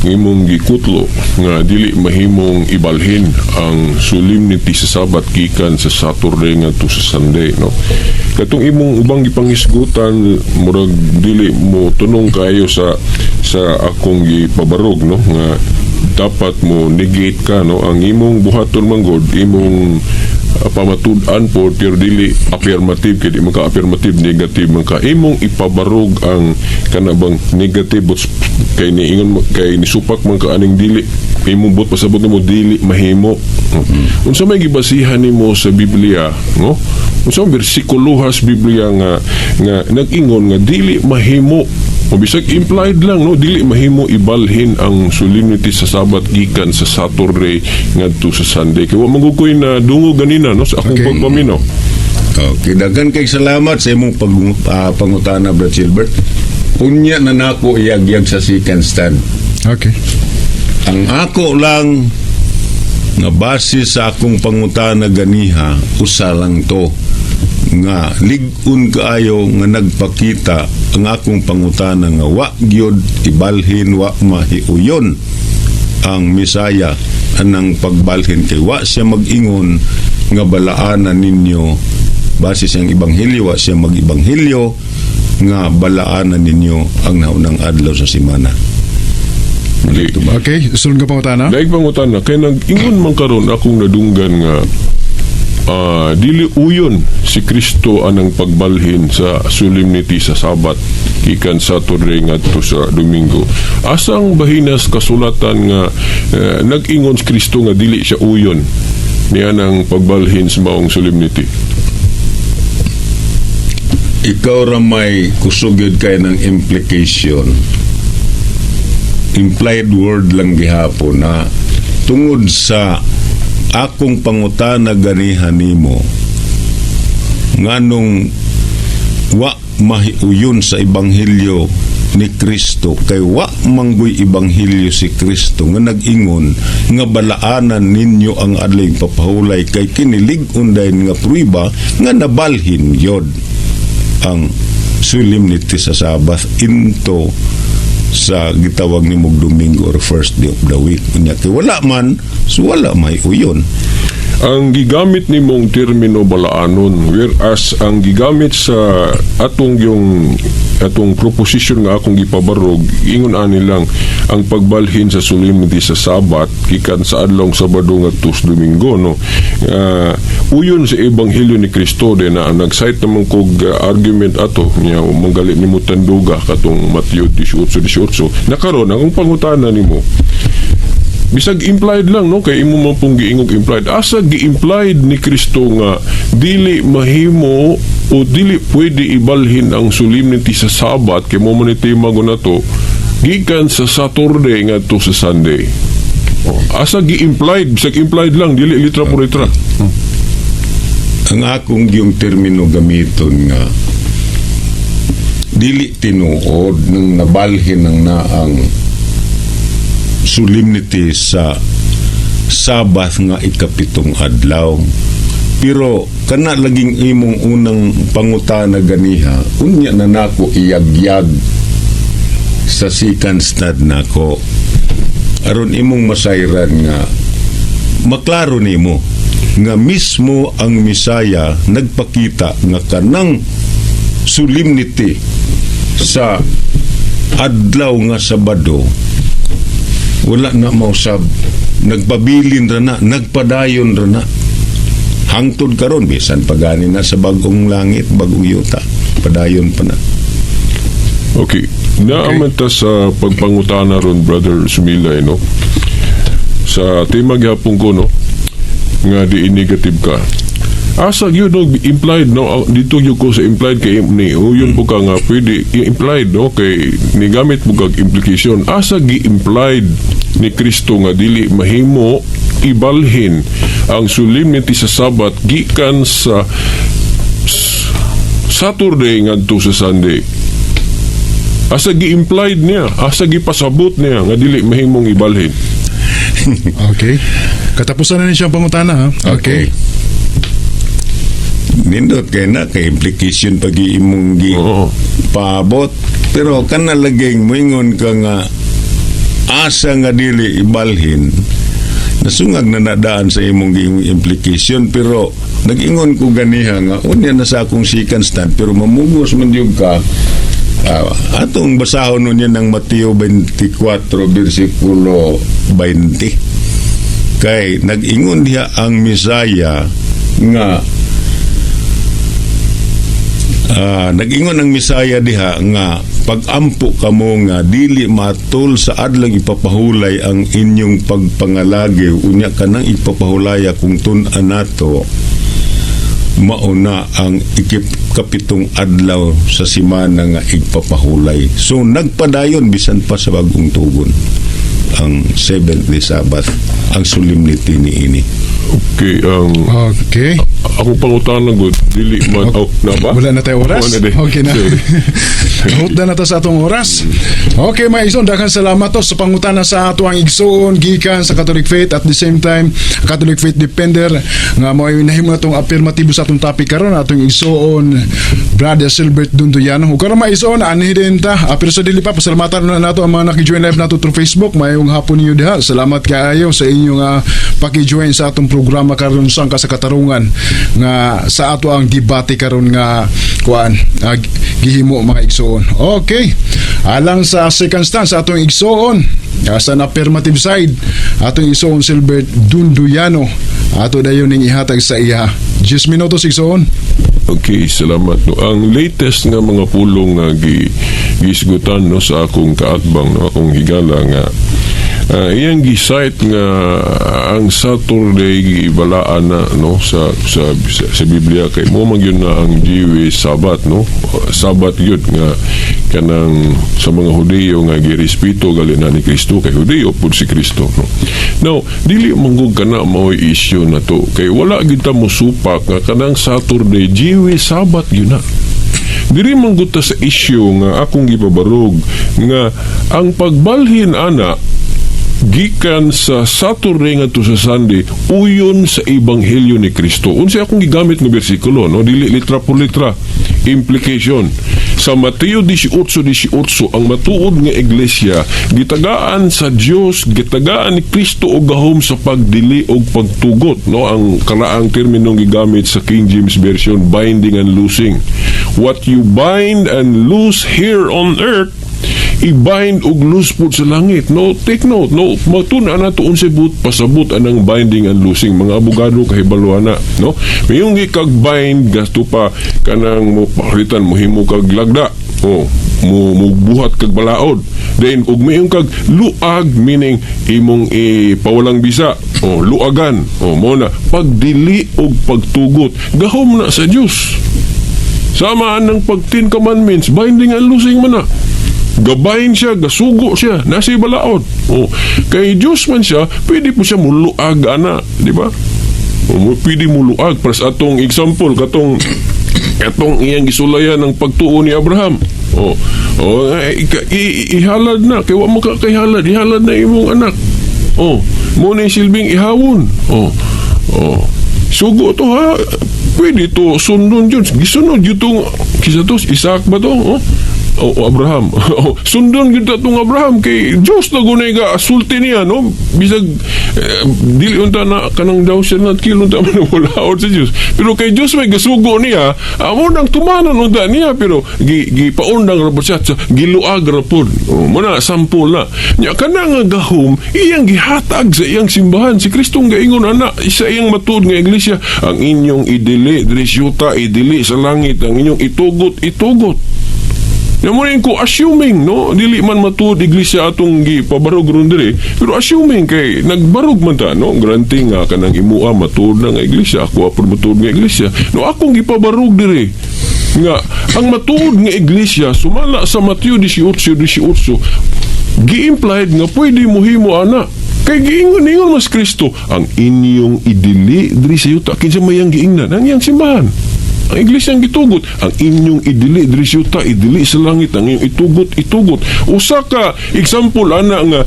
[SPEAKER 3] imong gikutlo nga dili mahimong ibalhin ang solemnity sa Sabat gikan sa Saturday ngadto sa Sunday, no? Katong imong ubang gipangisgutan, murag dili mo tunong kayo sa akong gipabarog, no, nga Dapat mo negate ka, no? Ang imong buhaton manggod, imong pamatud-an po, pero dili affirmative kay di man ka affirmative, negative man ka. Imong ipabarog ang kana bang negative, but kay niingon kay nisupak man ka aning dili, imong but pasabot nimo dili mahimo. Unsa may gibasihan nimo sa Biblia, no? Unsa ang bersikulo sa Biblia nga nag-ingon nga dili mahimo o bisag implied lang, no, dili mahimo ibalhin ang solemnity sa Sabat gikan sa Saturday ngadto sa Sunday? Kay wa man gud ko'y na dungog ganina, no, sa akong pagpaminaw.
[SPEAKER 2] Okay, daghan kay salamat sa imong pangutana, Brad Silbert. Unya na nako iyagyag sa second stand. Ang ako lang nga base sa akong pangutana ganiha, usa lang to nga lig-on kaayo nga nagpakita ang akong pangutana nga wa gyud ibalhin, wa mahiuyon ang Misaya anang pagbalhin kay wa siya mag-ingon nga balaanan ninyo. Base siyang ebanghelyo, wa siya mag-ebanghelyo nga balaanan ninyo ang naunang adlaw sa simana.
[SPEAKER 3] Okay.
[SPEAKER 1] Okay, sulod nga pangutana.
[SPEAKER 3] Laig pangutana kay nag-ingon man karon akong nadunggan nga dili uyon si Kristo anang pagbalhin sa solemnity sa Sabat gikan Saturday ngadto sa Domingo. Asang bahinas kasulatan nga nag-ingon si Kristo nga dili siya uyon niya nang pagbalhin sa maong solemnity?
[SPEAKER 2] Ikaw ra may kusog yun kay ng implication. Implied word lang gihapon na tungod sa akong pangutana ganiha nimo nganong wa mahiuyon sa ebanghelyo ni Kristo kay wa manggoy ebanghelyo si Kristo nga nag-ingon nga balaanan ninyo ang adlawng papahulay kay kini lig-on dayon nga prueba nga nabalhin yod ang solemnity sa Sabbath into sa gitawag ni mong Domingo or first day of the week. Unya kay wala man, so wala may uyon.
[SPEAKER 3] Ang gigamit nimong termino balaanon, whereas ang gigamit sa atong yung atong proposition nga akong gipabarog, ingon ani lang ang pagbalhin sa solemnity sa Sabat gikan sa adlawng Sabado ngadto sa Domingo, no? Uyon sa ebanghelyo ni Kristo din na nag-cite naman kog argument ato niya manggali nimo tanduga katong Mateo 18:18. Nakaron akong pangutana nimo, bisag implied lang, no, kay imo man pong giingog implied, asa gi-implied ni Kristo nga dili mahimo o dili pwede ibalhin ang solemnity sa Sabat, kay mo man ni tema ko na to, gikan sa Saturday ngadto sa Sunday? Oh, asa gi-implied, bisag implied lang, dili litra por litra?
[SPEAKER 2] Ang akong yung termino gamiton nga dili tinuod nang nabalhin ng naang solemnity sa Sabath nga ikapitong adlaw. Pero kana laging imong unang pangutana ganiha, unya na nako iyagyag sa second stand nako aron imong masayran nga maklaro nimo nga mismo ang Misaya nagpakita nga kanang solemnity sa adlaw nga Sabado wala na mausab, nagpabilin ra na, nagpadayon ra na hangtod karon, bisan pagani na sa bagong langit, bagong yuta, padayon pa na.
[SPEAKER 3] Okay. Naaman ta sa pagpangutana ron, Brother Sumilay, no? Sa tema gyapon ko, no? Nga di negative ka. Asa yun, no, implied, no? Dito yun ko sa implied kay ni yun po ka nga pwede implied, no? Kay nigamit mo kag implication. Asa gi-implied ni Kristo nga dili mahimo ibalhin ang solemnity sa Sabat gikan sa Saturday ngadto sa Sunday? Asa gi-implied niya? Asa gipasabot niya nga dili mahimong ibalhin?
[SPEAKER 1] Okay. Katapusan na ni siyang pangutana, ha? Okay.
[SPEAKER 2] Nindot kay na kay implication pag imong gi paabot, pero kana laging moingon ka nga asa nga dili ibalhin, nasungag na nadaan sa imong giimong implication. Pero nag-ingon ko ganiha nga unya na sa akong second stand, pero mamugos man jud ka. Atong basahon nun yan ng Mateo 24 versikulo 20. Kay nag-ingon diha ang Misaya nga nag-ingon ang Misaya diha nga pag-ampo kamo nga dili matul sa adlong ipapahulay ang inyong pagpangalagi, unya kanang ipapahulaya kung tun-an nato mauna ang ikapitong adlaw sa simana nga igpapahulay. So nagpadayon bisan pa sa bagong tugon ang seventh day Sabbath, ang solemnity ni ini.
[SPEAKER 3] Okay, ang akong pangutana gud dili man, oh, na ba?
[SPEAKER 1] Wala na tayo oras.
[SPEAKER 3] Wala na di.
[SPEAKER 1] Okay na.
[SPEAKER 3] Sorry.
[SPEAKER 1] Hutda na ta sa atong oras. Okay, mga igsoon, daghang salamat to sa pangutana sa ato ang igsoon gikan sa Catholic Faith, at the same time Catholic Faith Defender nga mao nahimo natong affirmative sa atong topic karon, atong igsoon Brother Silbert Dunduyano. Ug karon, mga igsoon, anhi din ta. Pero sa dili pa, pasalamatan na nato ang mga naki-join live nato through Facebook. Mayong hapon ninyo diha. Salamat kaayo sa inyong paki-join sa atong programa karon, Sangka sa Katarungan, nga sa ato ang debate karon nga kuan gihimo, mga igsoon. Okay. Alang sa second stand sa atong igsoon sa affirmative side, atong igsoon Silbert Dunduyano, ato dayon ning ihatag sa iya. 10 minutos, igsoon.
[SPEAKER 3] Okay, salamat, no. Ang latest nga mga pulong nga giisgutan, no, sa akong kaatbang, no, akong higala nga iyang gi-cite nga ang Saturday gibalaan na, no, sa Biblia kay mo man gyud na ang Jewish Sabbath, no, Sabbath gyud nga kanang sa mga Hudiyo nga girespeto gali na ni Kristo kay Hudiyo pud si Kristo, no. Now, dili man gud kana mao'y issue na to kay wala gyud ta mosupak nga kanang Saturday Jewish Sabbath gyud na. Diri man gud ta sa issue nga akong gipabarog nga ang pagbalhin ana gikan sa Saturday ngadto sa Sunday uyon sa ebanghelyo ni Kristo. Unsa akong gigamit nga bersikulo, no? Dili litra por litra. Implication. Sa Mateo 18:18, ang matuod nga iglesia gitagaan sa Dios, gitagaan ni Kristo og gahom sa pagdili og pagtugot, no? Ang karaang terminong gigamit sa King James Version, binding and loosing. What you bind and loose here on earth, i-bind og loose pud sa langit, no? Take note, no, matun-an nato unsay buot pasabot anang binding and loosing. Mga abogado kahibalo ana, no? Mayong kag bind gasto pa kanang mo palitan, mohimo kag lagda oh, mo buhat kag balaod, then ug mayong kag luag, meaning imong ipawalang bisa oh, luagan oh, mo na pagdili og pagtugot, gahom na sa Dios. Sama ng pag Ten Commandments, binding and loosing man na. Gabayin siya, gasugo siya, nasa balaod. Oh, kay Diyos man siya, pwede po siya muluag ana, di ba? O, pwede muluag. Para sa atong example, katong katong iyang gisulayan ng pagtuo ni Abraham. Oh, eh, ihalad na, kay wa mo ka kayhalad, ihalad na imong anak. Oh, mo na yung silbing ihawon. Oh. Sugo to ha. Pwede to sundon yun. Gisunod yun tong, kisa to, Isaac ba to? Oh? O, Abraham. Oh, sundon gyud ta tong Abraham kay Diyos na gunay ga sulti niya, no? Bisag dili unta na kanang daw siya na kill unta man wala sa Diyos. Pero kay Diyos may gasugo niya, amo nang tumanon unta niya, pero gi gipaundang ra pud siya, giluag ra pud. Oh, mo na sample na. Nya kana nga gahom iyang gihatag sa iyang simbahan. Si Kristo nga gaingon ana sa iyang matuod nga iglesia, ang inyong idili diri sa yuta, idili sa langit, ang inyong itugot, itugot. Ya mo ko assuming, no, dili man matuod iglesia atong gipabarog ron diri, pero assuming kay nagbarog man ta, no, granting nga kanang imua matuod na nga iglesia, ako apod matuod nga iglesia, no, akong gipabarog diri nga ang matuod nga iglesia sumala sa Mateo 18:18 gi-implied nga pwede mohimo ana kay giingon-ingon mas Kristo ang inyong idili diri sa yuta. Kinsa may ang giingnan? Ang iyang simbahan, ang iglesia ang gitugot. Ang inyong idili diri sa yuta, idili sa langit, ang inyong itugot, itugot. Usa ka example ana nga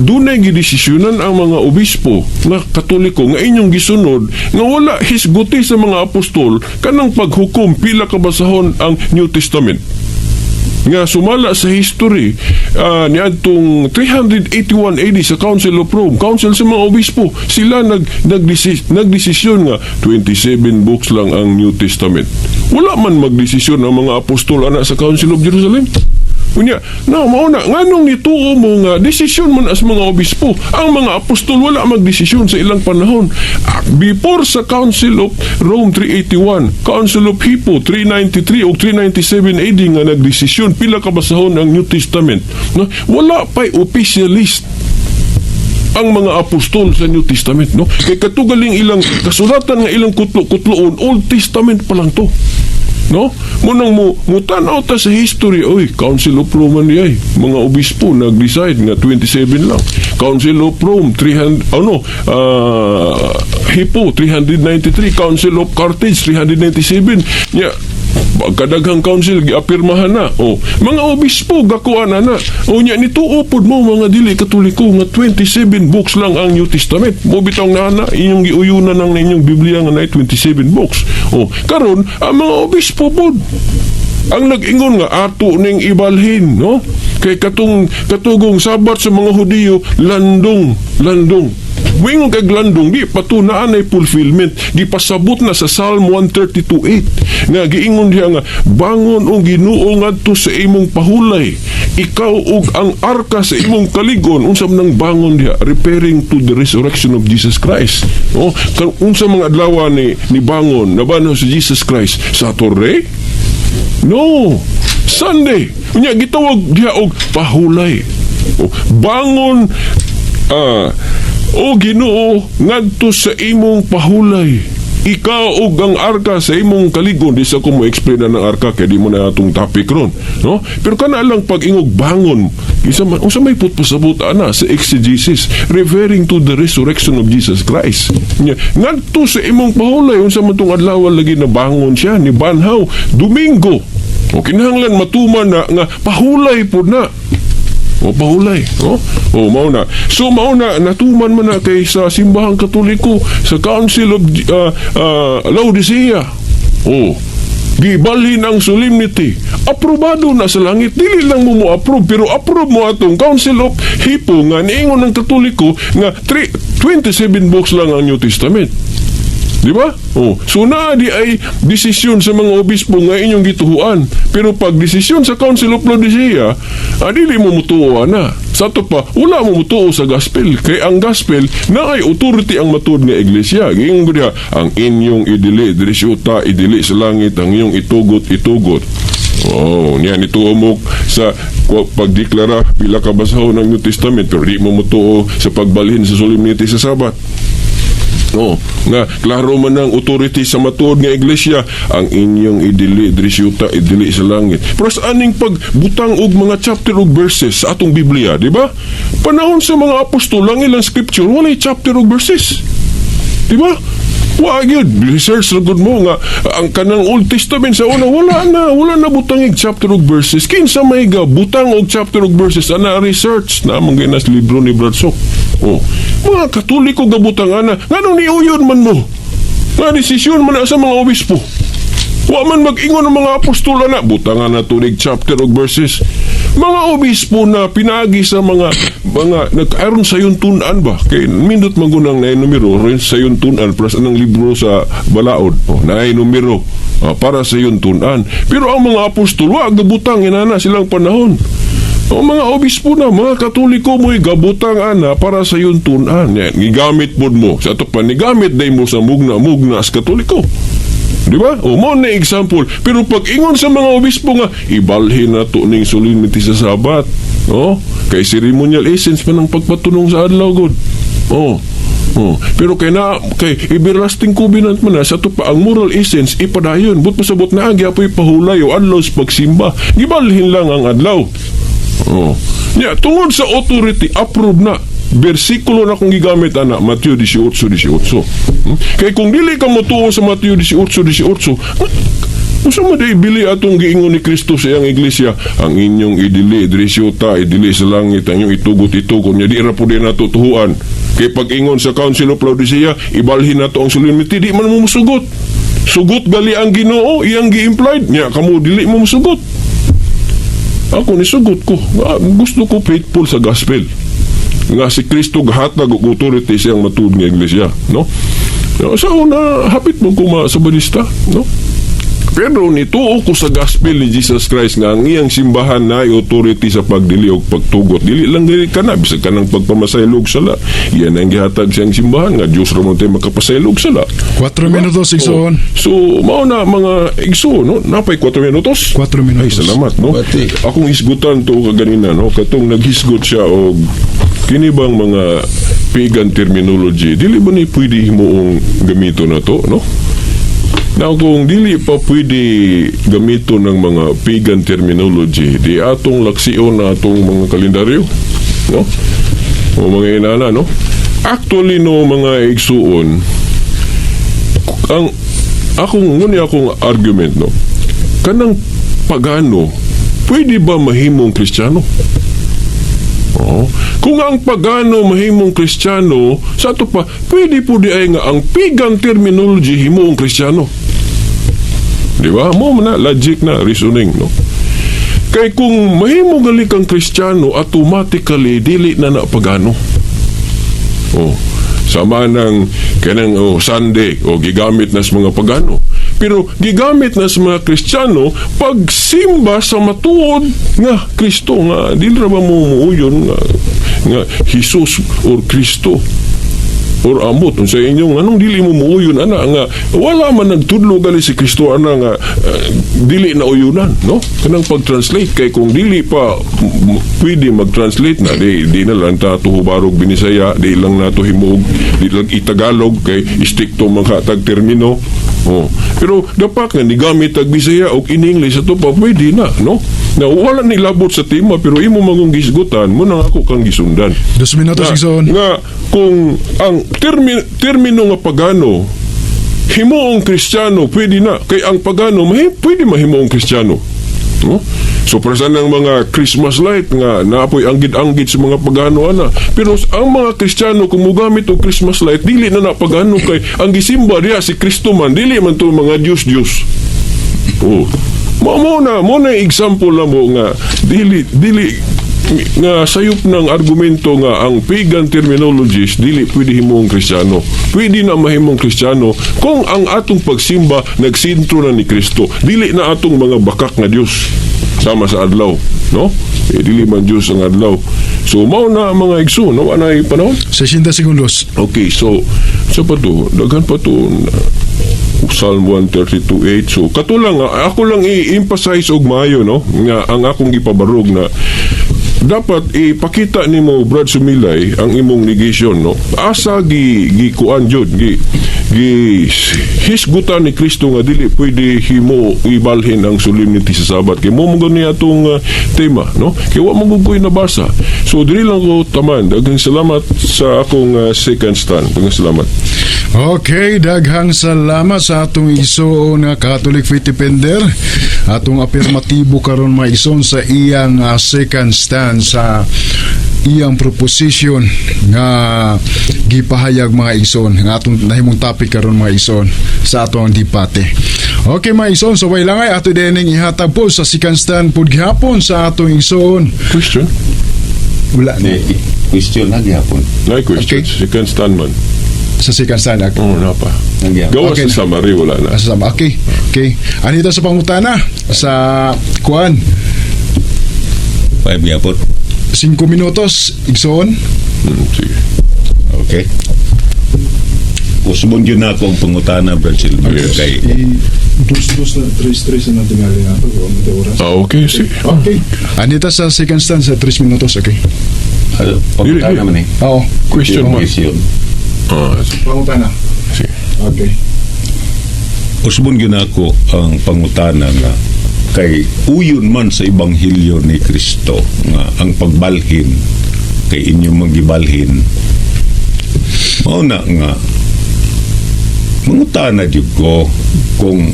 [SPEAKER 3] dunay gidesisyonan ang mga obispo nga Katoliko nga inyong gisunod nga wala hisguti sa mga apostol kanang paghukom pila ka basahon ang New Testament nga sumala sa history niadtong 381 AD sa Council of Rome, Council sa mga obispo, sila nagdesisyon nga 27 books lang ang New Testament. Wala man magdesisyon ang mga apostol ana sa Council of Jerusalem. Unya, na mao na nganong nituo mo nga desisyon man as mga obispo? Ang mga apostol wala magdesisyon sa ilang panahon. Before sa Council of Rome 381, Council of Hippo 393 o 397 AD nga nagdesisyon pila ka basahon ang New Testament. No? Wala pa'y officialist ang mga apostol sa New Testament, no? Kay katugaling ilang kasulatan nga ilang kutlo-kutloon, Old Testament pa lang to. No? Munang mo mutan-aw ta sa history, oy, Council of Rome man ay, mga obispo nag-decide nga 27 lang. Council of Rome 300, ano, Hippo 393, Council of Carthage 397. Nya kadaghang council giapirmahan na. O, mga obispo gakuan na na. O nya nituo pod mo mga dili Katoliko nga 27 books lang ang New Testament. Mo bitaw nga na inyong giuyunan ng inyong Biblia nga naay 27 books. O karon ang mga obispo pod ang nag-ingon nga ato ning ibalhin, no? Kay katong katugong Sabat sa mga Hudiyo, landong, landong. Muingon kag landong, di patunaan ay fulfillment. Gipasabot na sa Psalm 132:8 nga giingon diha nga bangon og Ginoo ngadto sa imong pahulay, ikaw ug ang arka sa imong kaligon. Unsa man ang bangon diha? Referring to the resurrection of Jesus Christ. Oh, kan unsa mga adlaw ni bangon nabanhaw si Jesus Christ? Saturday? No, Sunday. Unya gitawag diha og pahulay. O, bangon o Ginoo ngadto sa imong pahulay, ikaw ug ang arka sa imong kaligon. Di sa ko mo explain na ng arka kay di mo na atong topic ron, no? Pero kana lang pag-ingog bangon, isa man unsa may putpasabot ana sa exegesis, referring to the resurrection of Jesus Christ. Nya, ngadto sa imong pahulay, unsa man tong adlaw lagi na bangon siya ni banhaw? Domingo. O kinahanglan matuman na nga pahulay pod na. O pahulay, no? O mao na. So mao na natuman man na kay sa Simbahang Katoliko sa Council of Laodicea. O gibalhin ang solemnity. Aprobado na sa langit. Dili lang mo mo-approve pero approve mo atong Council of Hippo nga niingon ng Katoliko nga 3, 27 books lang ang New Testament. Di ba? Oh, so naa di ay desisyon sa mga obispo nga inyong gituhuan. Pero pag desisyon sa Council of Laodicea, dili mo mutuo na. Sa ato pa, wala mo mutuo sa gospel. Kay ang gospel na ay authority ang matuod nga iglesia. Giingon ko diha, ang inyong idili diri sa yuta, idili sa langit, ang inyong itugot, itugot. Oh, niyan ituo mo sa pagdeklara pila ka basahon ng New Testament pero di mo mutuo sa pagbalhin sa solemnity sa Sabat. No, nga klaro man ang authority sa matuod nga iglesia, ang inyong idili diri sa yuta, idili sa langit. Pero sa aning pagbutang og mga chapter og verses sa atong Biblia, di ba? Panahon sa mga apostol, ang ilang scripture walay chapter og verses. Di ba? Wa gyud research ra gud mo nga ang kanang Old Testament sa una wala na butangig chapter og verses. Kinsa may ga butang og chapter og verses ana? Research na man ginas libro ni Brad Sok. Oh, mga Katoliko gabutang ana, nganong niuyon man mo? Nga desisyon man na sa mga obispo. Wa man mag-ingon ng mga apostol na butangan na tunig chapter og verses. Mga obispo na pinagi sa mga nag-aron sa tun-an ba kay mindot man gunang naay numero rin sa tun-an plus anang libro sa balaod, oh, naay numero para sa tun-an. Pero ang mga apostol wa gabutang inana silang panahon. O mga obispo na, mga Katoliko mo'y gabutang ana para sa tun-an. Yan, gigamit pod mo. Sa ato pa, nigamit day mo sa mugna-mugna sa Katoliko. Di ba? O mo na example. Pero pag ingon sa mga obispo nga, ibalhin na to ning solemnity sa Sabat. Oh, kay ceremonial essence man ang pagpatunong sa adlaw god. Oh. Oh, pero kay na kay everlasting covenant man na sa ato pa ang moral essence ipadayon. But pasabot na gyapoy pahulay o adlaw sa pagsimba. Gibalhin lang ang adlaw. Oh. Nya, tungod sa authority approve na. Bersikulo na kung gigamit ana, Mateo 18:18. Kay kung dili ka motuo sa Mateo 18:18, unsa man day bili atong giingon ni Kristo sa iyang iglesia, ang inyong idili diri sa yuta, idili sa langit, ang inyong itugot, itugot nya di ra pud nato tuhuan. Kay pag ingon sa Council of Laodicea, ibalhin nato ang solemnity, di man mo musugot. Sugot gali ang Ginoo, iyang gi-implied nya kamo dili mo musugot. Ako nisugot ko. Gusto ko faithful sa gospel. Nga si Kristo gahatag og authority siyang matuod nga iglesia, no? Sa una, hapit mo ko ma sa balista, no? Pero nituo ko sa gospel ni Jesus Christ nga ang iyang simbahan na authority sa pagdili og pagtugot. Dili lang dili kana bisag kanang pagpamasaylo og sala. Iyan ang gihatag siyang simbahan nga Dios ra man tay makapasaylo og sala.
[SPEAKER 1] 4 minutos, igsoon.
[SPEAKER 3] Oh. So mao na, mga igsoon, no? Napay 4 minutos.
[SPEAKER 1] 4 minutos.
[SPEAKER 3] Ay, salamat, no.
[SPEAKER 2] Pati.
[SPEAKER 3] Akong hisgutan to kaganina, no, katong naghisgot siya og kini bang mga pagan terminology, dili ba ni pwede himuong gamito na to, no? Now, kung dili pa pwede gamito ng mga pagan terminology, di atong laksion na atong mga kalendaryo, no? O mga inana, no? Actually, no, mga igsuon, ang akong ngunit akong argument, no, kanang pagano, pwede ba mahimong Kristiyano? Oo. Kung ang pagano mahimong Kristiyano, sa ato pa, pwede po di ay nga ang pagan terminology himong Kristiyano. Di ba? Mo na, logic na, reasoning, no? Kay kung mahimo gali kang Kristiyano, automatically, dili na na pagano. Oh, sama ng kanang, oh, Sunday o gigamit na sa mga pagano. Pero gigamit na sa mga Kristiyano pagsimba sa matuod nga Kristo, nga dili ra ba mo muuyon nga Jesus or Kristo or amot unsa inyong, anong dili mo muuyon ana nga wala man nagtudlo gali si Kristo ana nga dili na uyunan, no? Kanang pag-translate, kay kung dili pa pwede mag-translate na, di na lang ta tuhubarog Binisaya, di lang nato himuog, di lang itagalog kay strikto mga tag termino, oh. Pero dapat nga nigamit tag Bisaya og in English, ato pa pwede na, no? Na wala ni labot sa tema, pero imo mangong gisgutan mo nang ako kang gisundan.
[SPEAKER 1] 2 minutos,
[SPEAKER 3] Nga,
[SPEAKER 1] igsoon.
[SPEAKER 3] nga kung ang termino nga pagano himuong Kristiyano, pwede na kay ang pagano pwede mahimuong Kristiyano, no? So para sa ng mga Christmas light nga naapoy anggid-anggid sa mga pagano ana, pero ang mga Kristiyano kung mogamit og Christmas light, dili na na pagano kay ang gisimba diha si Kristo man, dili man to mga Diyos Diyos. Oh. Mo na example lang mo nga dili dili nga sayop ng argumento nga ang pagan terminologies dili pwede himong Kristiyano. Pwede na mahimong Kristiyano kung ang atong pagsimba nagsentro na ni Kristo. Dili na atong mga bakak nga Dios sama sa adlaw, no? Eh, dili man Dios ang adlaw. So mao na, mga igsoon, no, anay panahon.
[SPEAKER 1] 60 segundos.
[SPEAKER 3] Okay, so sa pa to, daghan pa to, Psalm 132:8. So kato lang, ako lang i-emphasize og maayo, no, nga ang akong gipabarog na dapat ipakita nimo, Brad Sumilay, ang imong negation, no? Asa gi gikuan jud gi gi hisgutan ni Kristo nga dili pwede himo ibalhin ang solemnity sa Sabat, kay mo mo gani atong tema, no? Kay wa mo gud ko'y nabasa. So dili lang ko taman. Daghang salamat sa akong second stand. Daghang salamat.
[SPEAKER 1] Okay, daghang salamat sa atong igsoon nga Catholic Faith Defender. Atong apirmatibo karon, mga igsoon, sa iyang second stand sa iyang proposition nga gipahayag, mga igsoon, nga atong nahimong topic karon, mga igsoon, sa atong debate. Okay, mga igsoon, so way langay ato dining ihatag po sa second stand pud gihapon sa atong igsoon.
[SPEAKER 3] Question.
[SPEAKER 1] Wala na.
[SPEAKER 2] Di, question na gihapon.
[SPEAKER 3] Na question. Second stand man.
[SPEAKER 1] Sa second stand. Okay.
[SPEAKER 3] Oh, na pa.
[SPEAKER 2] Na gihapon.
[SPEAKER 3] Gawas
[SPEAKER 1] Okay.
[SPEAKER 3] sa summary, wala na.
[SPEAKER 1] Asa sama. Okay. Okay. Anita sa pangutana sa kuan.
[SPEAKER 2] 5 gihapon.
[SPEAKER 1] 5 minutos, igsoon.
[SPEAKER 3] Sige.
[SPEAKER 2] Okay. Usbon yun na ako ang pangutana, Brad Silver.
[SPEAKER 3] Yes.
[SPEAKER 2] Kay,
[SPEAKER 1] Dos dos na tres tres na tingali na to oras.
[SPEAKER 3] Ah, okay, sige. Ah,
[SPEAKER 1] Okay. Anita sa second stand sa 3 minutos, okay.
[SPEAKER 2] Pangutana
[SPEAKER 3] Dili,
[SPEAKER 2] man eh.
[SPEAKER 1] Oo.
[SPEAKER 3] Question man.
[SPEAKER 2] Question.
[SPEAKER 3] Ah, sige.
[SPEAKER 1] Pangutana.
[SPEAKER 3] Sige.
[SPEAKER 1] Okay.
[SPEAKER 2] Usbon yun ako ang pangutana nga kay uyon man sa ebanghelyo ni Kristo nga ang pagbalhin kay inyong magibalhin, mao na nga mangutana jud ko kung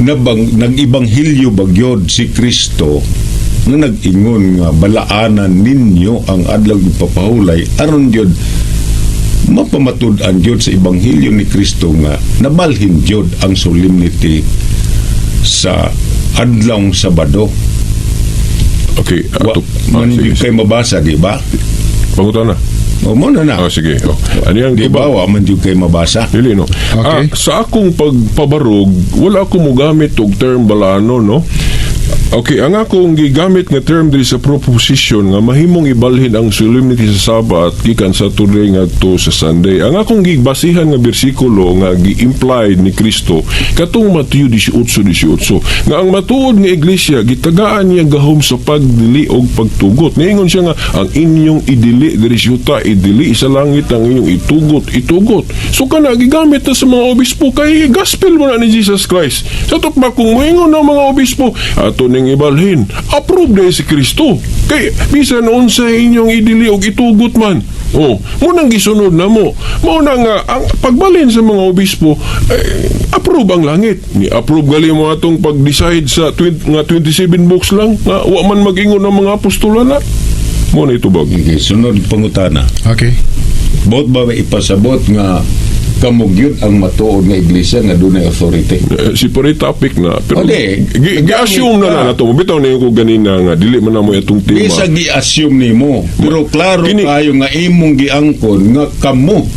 [SPEAKER 2] nabang nag-ebanghelyo bagyod si Kristo nga nag-ingon nga balaanan ninyo ang adlaw ipapahulay aron jud mapamatud-an jud sa ebanghelyo ni Kristo nga nabalhin jud ang solemnity sa adlawng Sabado.
[SPEAKER 3] Okay,
[SPEAKER 2] Wa,
[SPEAKER 3] ato. Ah,
[SPEAKER 2] man
[SPEAKER 3] sige,
[SPEAKER 2] jud
[SPEAKER 3] sige.
[SPEAKER 2] kay mabasa, di ba?
[SPEAKER 3] Pangutana.
[SPEAKER 2] O mo na na.
[SPEAKER 3] Ah, sige. Oh. Ano yung
[SPEAKER 2] Di ba
[SPEAKER 3] tubag?
[SPEAKER 2] wa man jud kay mabasa?
[SPEAKER 3] Dili, no.
[SPEAKER 1] Okay.
[SPEAKER 3] Ah, sa akong pagpabarog, wala ako mogamit og term balano, no. Okay, ang akong gigamit nga term diri sa proposition nga mahimong ibalhin ang solemnity sa Sabbath gikan sa Saturday ngadto sa Sunday. Ang akong gibasihan nga bersikulo nga gi-implied ni Kristo katong Mateo 18:18 nga ang matuod nga iglesia gitagaan niya gahom sa pagdili og pagtugot. Niingon siya nga ang inyong idili diri sa yuta, idili sa langit, ang inyong itugot, itugot. So kana gigamit na sa mga obispo kay gospel mo na ni Jesus Christ. Sa tukma kung moingon ang mga obispo ato ning ibalhin, approve na si Kristo. Kay bisan unsa inyong idili og itugot man. Oh, mo nang gisunod na mo. Mao na nga ang pagbalhin sa mga obispo eh, approve ang langit. Ni approve gali mo atong pag-decide sa nga 27 books lang nga wa man mag-ingon ang mga apostola na. Mo na itubag.
[SPEAKER 2] Okay, sunod pangutana.
[SPEAKER 1] Okay.
[SPEAKER 2] Bot ba may ipasabot nga kamo gyud ang matuod nga iglesia nga dunay authority?
[SPEAKER 3] Eh, separate topic na pero
[SPEAKER 2] O, di.
[SPEAKER 3] gi-assume na na nato bitaw na ko ganina nga dili man na mo itong tema.
[SPEAKER 2] Bisa gi-assume nimo, pero klaro kayo nga imong giangkon nga kamo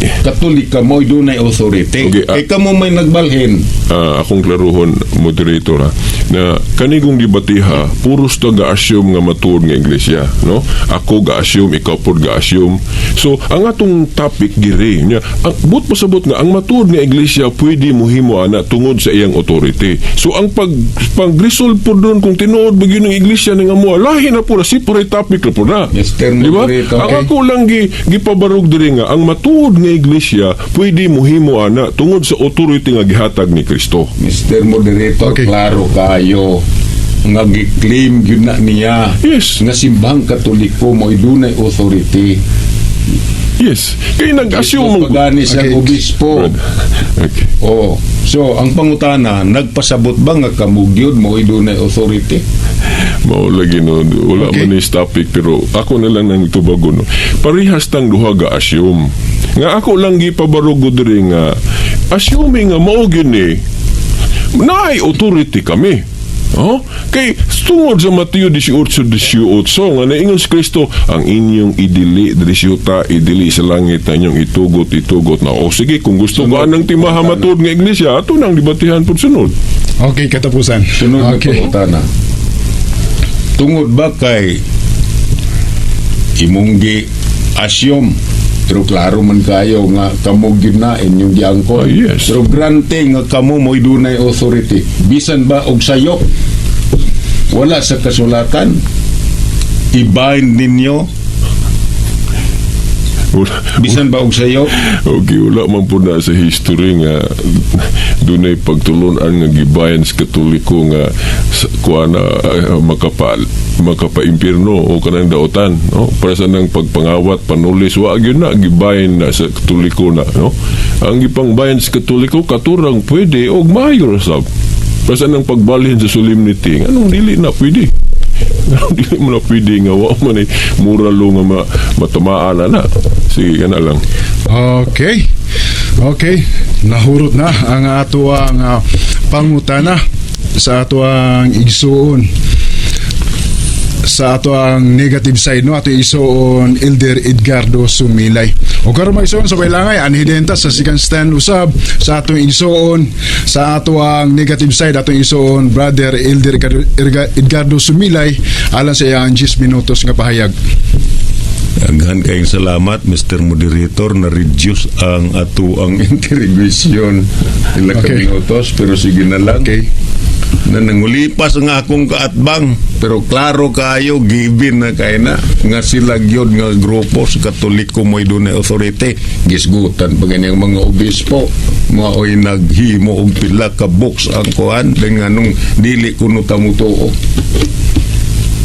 [SPEAKER 2] Katolik kamo dunay authority.
[SPEAKER 3] Okay,
[SPEAKER 2] Kay kamo may nagbalhin.
[SPEAKER 3] Ah, akong klaruhon, moderator, ha, na kanigong debatiha puros ta ga-assume nga matuod nga iglesia, no? Ako ga-assume, ikaw pod ga-assume. So ang atong topic diri nya ang but pasabot nga ang matuod nga iglesia pwede mohimo ana tungod sa iyang authority. So ang pag-resolve pod doon kung tinuod ba gyud ang iglesia nga mo, lahi na po na, separate topic na po na.
[SPEAKER 2] Mr.
[SPEAKER 3] Di ba?
[SPEAKER 2] Moderator.
[SPEAKER 3] Ang ako lang gipabarog diri nga ang matuod nga iglesia pwede mohimo ana tungod sa authority nga gihatag ni Kristo.
[SPEAKER 2] Mr. Moderator, klaro kayo nga gi-claim gyud na niya nga simbahang Katoliko mo dunay authority.
[SPEAKER 3] Yes. Kay nag-assume
[SPEAKER 2] Ito pagani siyang obispo.
[SPEAKER 3] Okay.
[SPEAKER 2] Oh, so ang pangutana, nagpasabot ba nga kamo gyud mo dunay authority?
[SPEAKER 3] Mao lagi, no, wala man ni topic pero ako na lang nang tubago, no. Parehas tang duha ga assume. Nga ako lang gipabarugo diri nga assuming nga mao gyud ni naay authority kami. Oh? Kay tungod sa Mateo 18:18 nga naingon si Kristo ang inyong idili diri sa yuta, idili sa langit, ang inyong itugot, itugot na. O sige, kung gusto ka ng timaha matuod nga iglesia, ato nang debatihan pud sunod.
[SPEAKER 1] Okay, katapusan.
[SPEAKER 2] Sunod na pangutana. Tungod ba kay imong gi assume pero klaro man kayo nga kamo gyud na inyong giangkon.
[SPEAKER 3] Ah, yes.
[SPEAKER 2] Pero grante nga kamo mo'y dunay authority. Bisan ba og sayop wala sa kasulatan, i-bind ninyo bisan ba og sayop?
[SPEAKER 3] Okay, wala man po na sa history nga dunay pagtulunan nga gibayan sa Katoliko nga kuha na makapa-impierno o kanang daotan, no? Para sa nang pagpangawat, panulis, wa gyud na gibayan na sa Katoliko na, no? Ang gipangbayan sa Katoliko katurang pwede og maayo ra sab. Para sa nang pagbalhin sa solemnity, anong dili na pwede? Anong dili mo na pwede nga wa man ay moral law nga matamaan na na. Sige, kana lang.
[SPEAKER 1] Okay. Okay. Nahurot na ang atoang pangutana sa atoang igsuon, sa ato ang negative side, no, ato igsuon Elder Edgardo Sumilay. O karon, mga igsuon, sa baylangay anhi ta sa second stand usab sa atong igsuon sa ato ang negative side, atong igsuon Brother Elder Edgardo Sumilay alang sa iyang 10 minutos nga pahayag.
[SPEAKER 2] Daghan kayong salamat, Mr. Moderator, na reduce ang ato ang interrogation ila ka minutos, pero sige na lang. Na nangulipas ang akong kaatbang, pero klaro kayo given na kay na nga sila gyud nga grupo sa Katoliko mo'y dunay authority. Gisgutan pa gani ang mga obispo, mao'y naghimo og pila ka books ang kuan dengan nganong dili kuno ta motuo.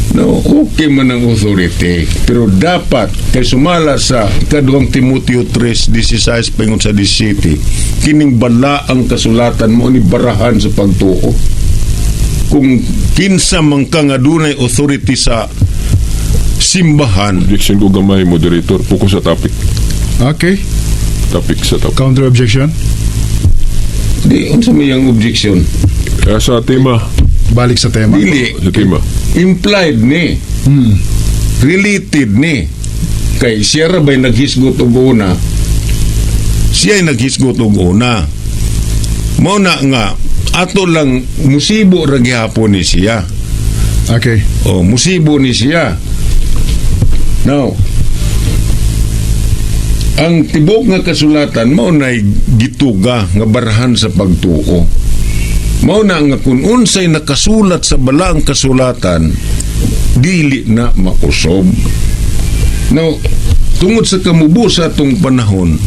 [SPEAKER 2] No, okay man ang authority. Pero dapat, kay sumala sa ikaduhang Timoteo 3:16 paingon sa 17, kining bala ang kasulatan mo ni barahan sa pagtuo. Kung kinsa man ka nga dunay authority sa simbahan.
[SPEAKER 3] Objection ko gamay, moderator. Focus sa topic.
[SPEAKER 1] Okay.
[SPEAKER 3] Topic sa topic.
[SPEAKER 1] Counter objection.
[SPEAKER 2] Di, unsa may ang objection?
[SPEAKER 3] Kaya sa tema.
[SPEAKER 1] Balik sa tema.
[SPEAKER 2] Dili,
[SPEAKER 3] Sa tema.
[SPEAKER 2] implied ni. Related ni. Kay siya ra ba'y naghisgot og una? Siya ay naghisgot og una. Mao na nga ato lang musibo ra gihapon ni siya. Oh, musibo ni siya. Now, ang tibok nga kasulatan mao nay gituga nga barahan sa pagtuo. Mao na nga kung unsay nakasulat sa balaang kasulatan, dili na makusob. Now, tungod sa kamubo sa atong panahon,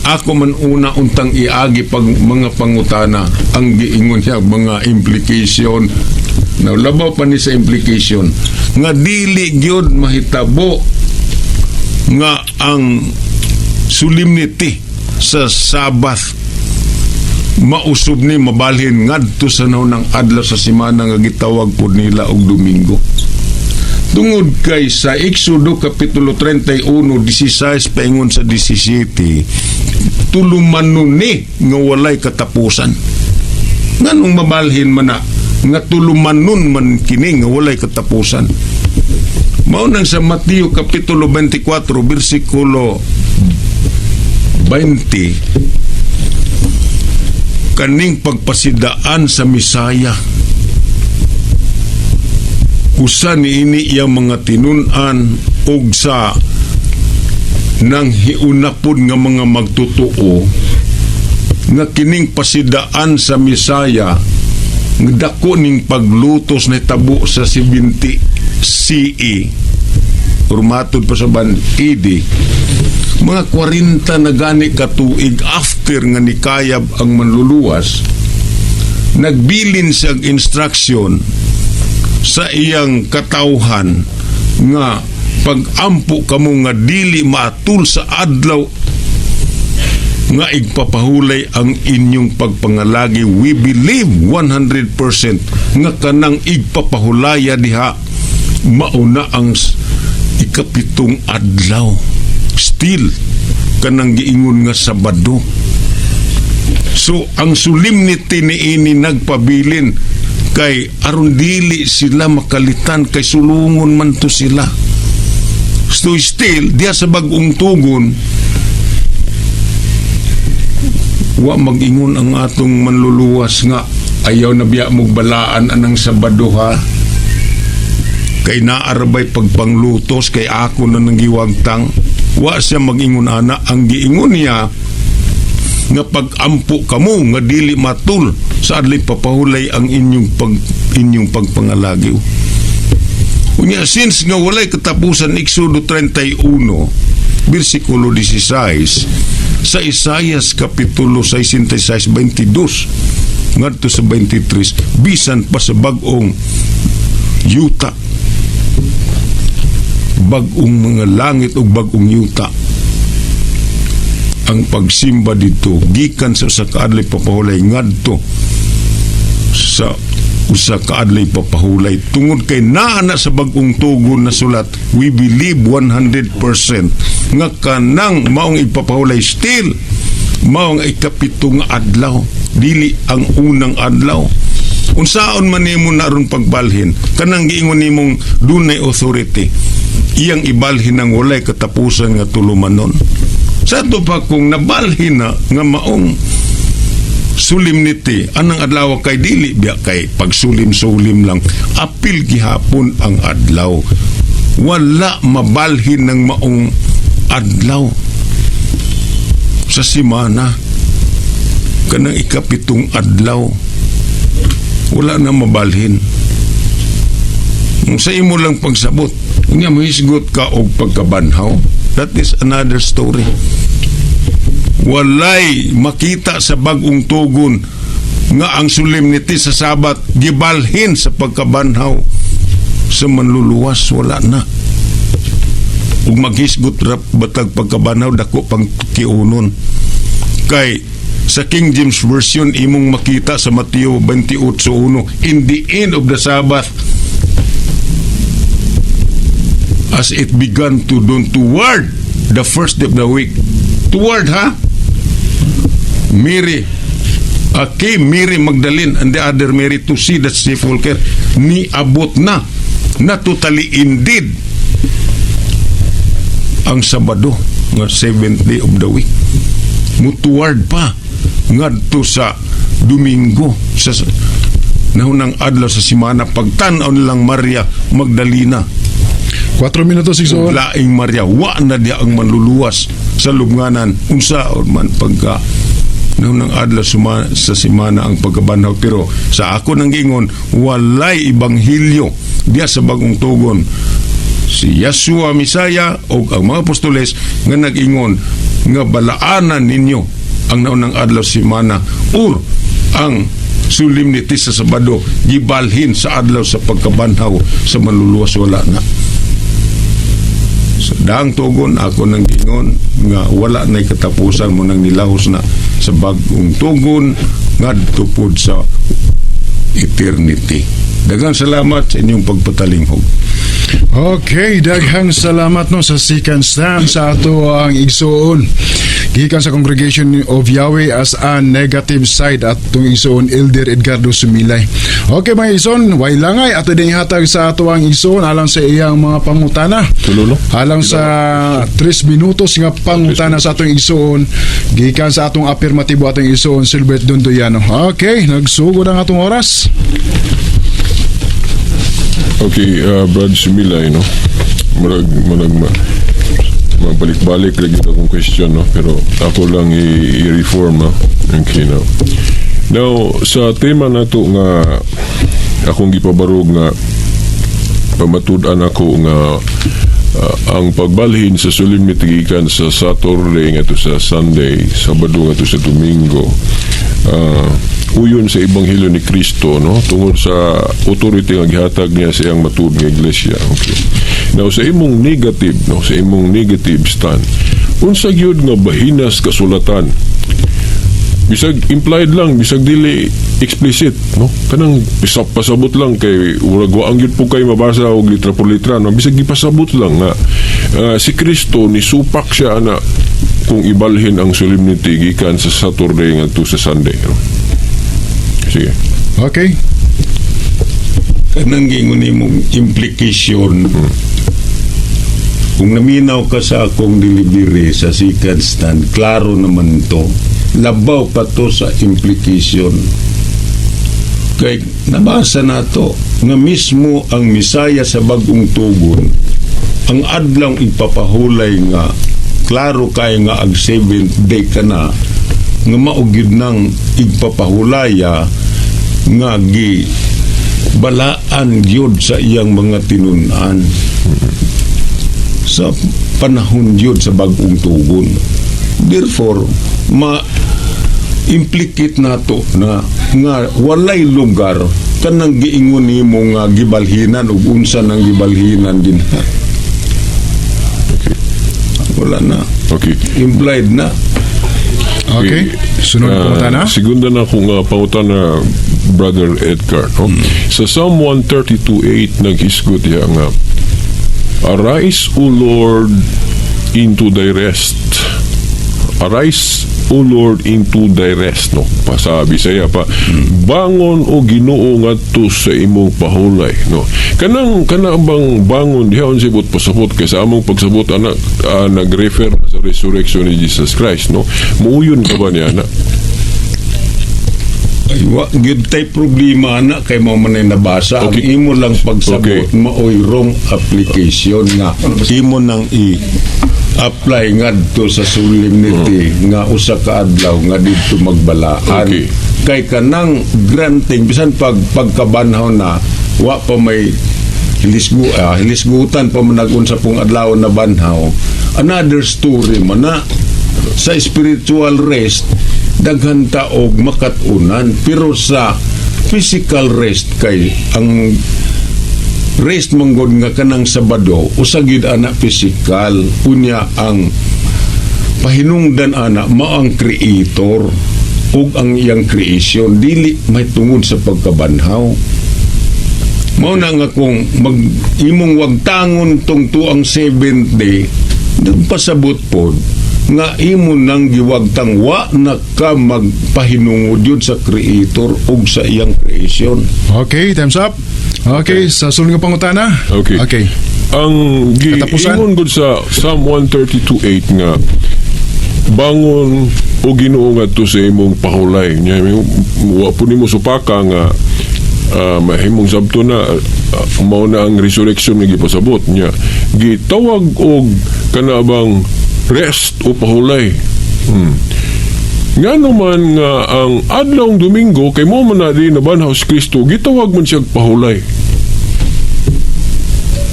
[SPEAKER 2] ako man una untang iagi pag mga pangutana ang giingon niya mga implication. Now, labaw pa ni sa implication nga dili gyud mahitabo nga ang solemnity sa Sabbath mausob ni, mabalhin ngadto sa naunang adlaw sa semana nga gitawag pod nila og Domingo. Tungod kay sa Exodo kapitulo 31, 16 paingon sa 17, tulumanon ni nga walay katapusan. Nganong mabalhin man na nga tulumanon man kini nga walay katapusan? Mao nang sa Mateo kapitulo 24 bersikulo 20, kaning pagpasidaan sa Misaya, usa niini iyang mga tinun-an og sa nang hiunapod nga mga magtotoo nga kining pasidaan sa Misaya nga dako ning paglutos na tabo sa 70 CE or matud pa sa ban AD, mga 40 na gani katuig after nga nikayab ang Manluluwas. Nagbilin siya og instruction sa iyang katawhan nga pagampo kamo nga dili maatul sa adlaw nga igpapahulay ang inyong pagpangalagi. We believe 100% nga kanang igpapahulaya diha mauna ang ikapitong adlaw, still kanang giingon nga Sabado. So ang solemnity niini nagpabilin kay aron dili sila makalitan kay sulungon man to sila. So still diya sa Bagong Tugon, wa mag-ingon ang atong Manluluwas nga ayaw na biya mong balaan anang Sabado ha, kay naarabay pagpanglutos kay ako na nang giwagtang. Wa siya mag-ingon ana. Ang giingon niya nga pag-ampo kamo nga dili matul sa adlay papahulay ang inyong pagpangalagi. Unya, since nga walay katapusan, Exodo 31 bersikulo 16, sa Isayas kapitulo 66 22 ngadto sa 23, bisan pa sa bag-ong yuta, bag-ong mga langit ug bag-ong yuta, ang pagsimba dito gikan sa usa ka adlay papahulay ngadto sa usa ka adlay papahulay, tungod kay naa na sa Bagong Tugon na sulat, we believe 100% nga kanang maong ipapahulay still maong ikapito nga adlaw, dili ang unang adlaw. Unsaon man nimo na aron pagbalhin kanang giingon nimong dunay authority iyang ibalhin ang walay katapusan nga tulumanon? Sa ato pa kung nabalhin na nga maong solemnity anang adlaw kay dili biya kay pagsulim-sulim lang, apil gihapon ang adlaw. Wala mabalhin ng maong adlaw sa simana, kanang ikapitong adlaw, wala na mabalhin. Kung sa imo lang pagsabot nga mahisgot ka og pagkabanhaw, that is another story. Walay makita sa Bagong Tugon nga ang solemnity sa Sabat gibalhin sa pagkabanhaw sa Manluluwas. Wala na. Ug maghisgot ra batag pagkabanhaw, dako pang kiunon, kay sa King James Version imong makita sa Mateo 28:1, "In the end of the Sabbath, as it began to dawn toward the first day of the week." Toward ha. Mary came Mary Magdalene and the other Mary to see the sepulchre. Niabot na. Na totally indeed. Ang Sabado nga seventh day of the week mutuward pa ngadto sa Domingo, sa nahunang adlaw sa simana, pagtan-aw nilang Maria Magdalena
[SPEAKER 1] 4 minutos, igsoon.
[SPEAKER 2] ug laing Maria, wa na diya ang Manluluwas sa lubnganan. Unsa man pagka nahunang adlaw sa simana ang pagkabanhaw? Pero sa ako nang gingon, walay ibanghilyo diya sa Bagong Tugon si Yeshua Misaya o ang mga apostoles nga nag-ingon nga balaanan ninyo ang naunang adlaw sa simana or ang solemnity sa Sabado gibalhin sa adlaw sa pagkabanhaw sa Manluluwas. Wala na. Sa daang tugon, ako nang gingon nga wala na'y katapusan mo nang nilahos na sa Bagong Tugon ngadto pod sa eternity. Daghang salamat sa inyong pagpatalinghog.
[SPEAKER 1] Okay, daghang salamat, no, sa second stand sa ato ang igsoon gikan sa Congregation of Yahweh as a negative side, atong igsoon Elder Edgardo Sumilay. Okay, mga igsoon, way langay, ato din hatag sa ato ang igsoon alang sa iyang mga pangutana.
[SPEAKER 3] Tulo, no?
[SPEAKER 1] Alang sa 3 minutos nga pangutana sa atong igsoon gikan sa atong apirmatibo, atong igsoon Silbert Dondoyano. Okay, nagsugod ang atong oras.
[SPEAKER 3] Okay, Brad Sumilay, no? Murag, mabalik-balik lagi akong question, no? Pero ako lang i-reform, no? Okay, now. Now, sa tema nato nga akong gipabarog nga pamatud-an ako nga ang pagbalhin sa solemnity gikan sa Saturday ngadto sa Sunday, Sabado ngadto sa Domingo, uyon sa Ebanghelyo ni Kristo, no, tungod sa authority nga gihatag niya sa iyang matuod nga iglesia. Okay. Now, sa imong negative, no, sa imong negative stand, unsa gyud nga bahinas kasulatan, bisag implied lang, bisag dili explicit, no, kanang bisag pasabot lang, kay murag wa ang gyud po kay mabasa og litra por litra, no, bisag gipasabot lang nga si Kristo ni supak siya ana kung ibalhin ang solemnity gikan sa Saturday ngadto sa Sunday, no? Sige.
[SPEAKER 1] Okay.
[SPEAKER 2] Kanang gingon nimong implication, kung naminaw ka sa akong delivery sa second stand, klaro naman to. Labaw pa to sa implication, kay nabasa nato nga mismo ang Misaya sa Bagong Tugon, ang adlawng ipapahulay nga klaro kay nga ag seventh day ka na nga mao gyud nang igpapahulaya nga gi balaan gyud sa iyang mga tinun-an sa panahon gyud sa Bagong Tugon. Therefore, ma implicate nato na nga walay lugar kanang giingon nimo nga gibalhinan ug unsa nang gibalhinan din. Wala na. Implied na.
[SPEAKER 1] Okay. Sunod pangutana.
[SPEAKER 3] Segunda na akong pangutana, Brother Edgar. No? Sa Psalm 132:8, naghisgot diha nga, "Arise, O Lord, into thy rest. Arise, O Lord, into thy rest." No? Pasabi saya pa. Bangon o Ginoo ngadto sa imong pahulay. No? Kanang kana bang bangon diha, unsay buot pasabot? Kay sa among pagsabot ana, nag-refer sa resurrection ni Jesus Christ, no? Muuyon ka ba niya na?
[SPEAKER 2] Ay, wa gyud tay problema na kay mao man ay nabasa. Ang imo lang pagsabot maoy wrong application nga imo nang i apply ngadto sa solemnity nga usa ka adlaw nga didto magbalaan. Kay kanang granting bisan pag pagkabanhaw na, wa pa may hilisgutan pa man nag-unsa pong adlaw na banhaw, another story man na. Sa spiritual rest, daghan ta og makat-unan, pero sa physical rest, kay ang rest manggod nga kanang Sabado usa gyud ana physical. Unya ang pahinungdan ana mao ang Creator ug ang iyang creation, dili may tungod sa pagkabanhaw. Mao na nga kung mag imong wagtangon tong tuang seventh day, nagpasabot pod nga imo nang giwagtang wa na ka magpahinungod yun sa Creator ug sa iyang creation.
[SPEAKER 1] Okay, time's up. Okay, sa sulod nga pangutana.
[SPEAKER 3] Okay.
[SPEAKER 1] Okay.
[SPEAKER 3] Ang
[SPEAKER 1] Katapusan.
[SPEAKER 3] Giingon gud sa Psalm 132:8 nga bangon o Ginoo ngadto sa imong pahulay nya, wa po nimo supaka nga mahimong sabto na mao na ang resurrection nga gipasabot niya, gitawag og kana bang rest o pahulay. Ngano man nga ang adlawng Domingo, kay mo man na di nabanhaw si Kristo, gitawag man siya pahulay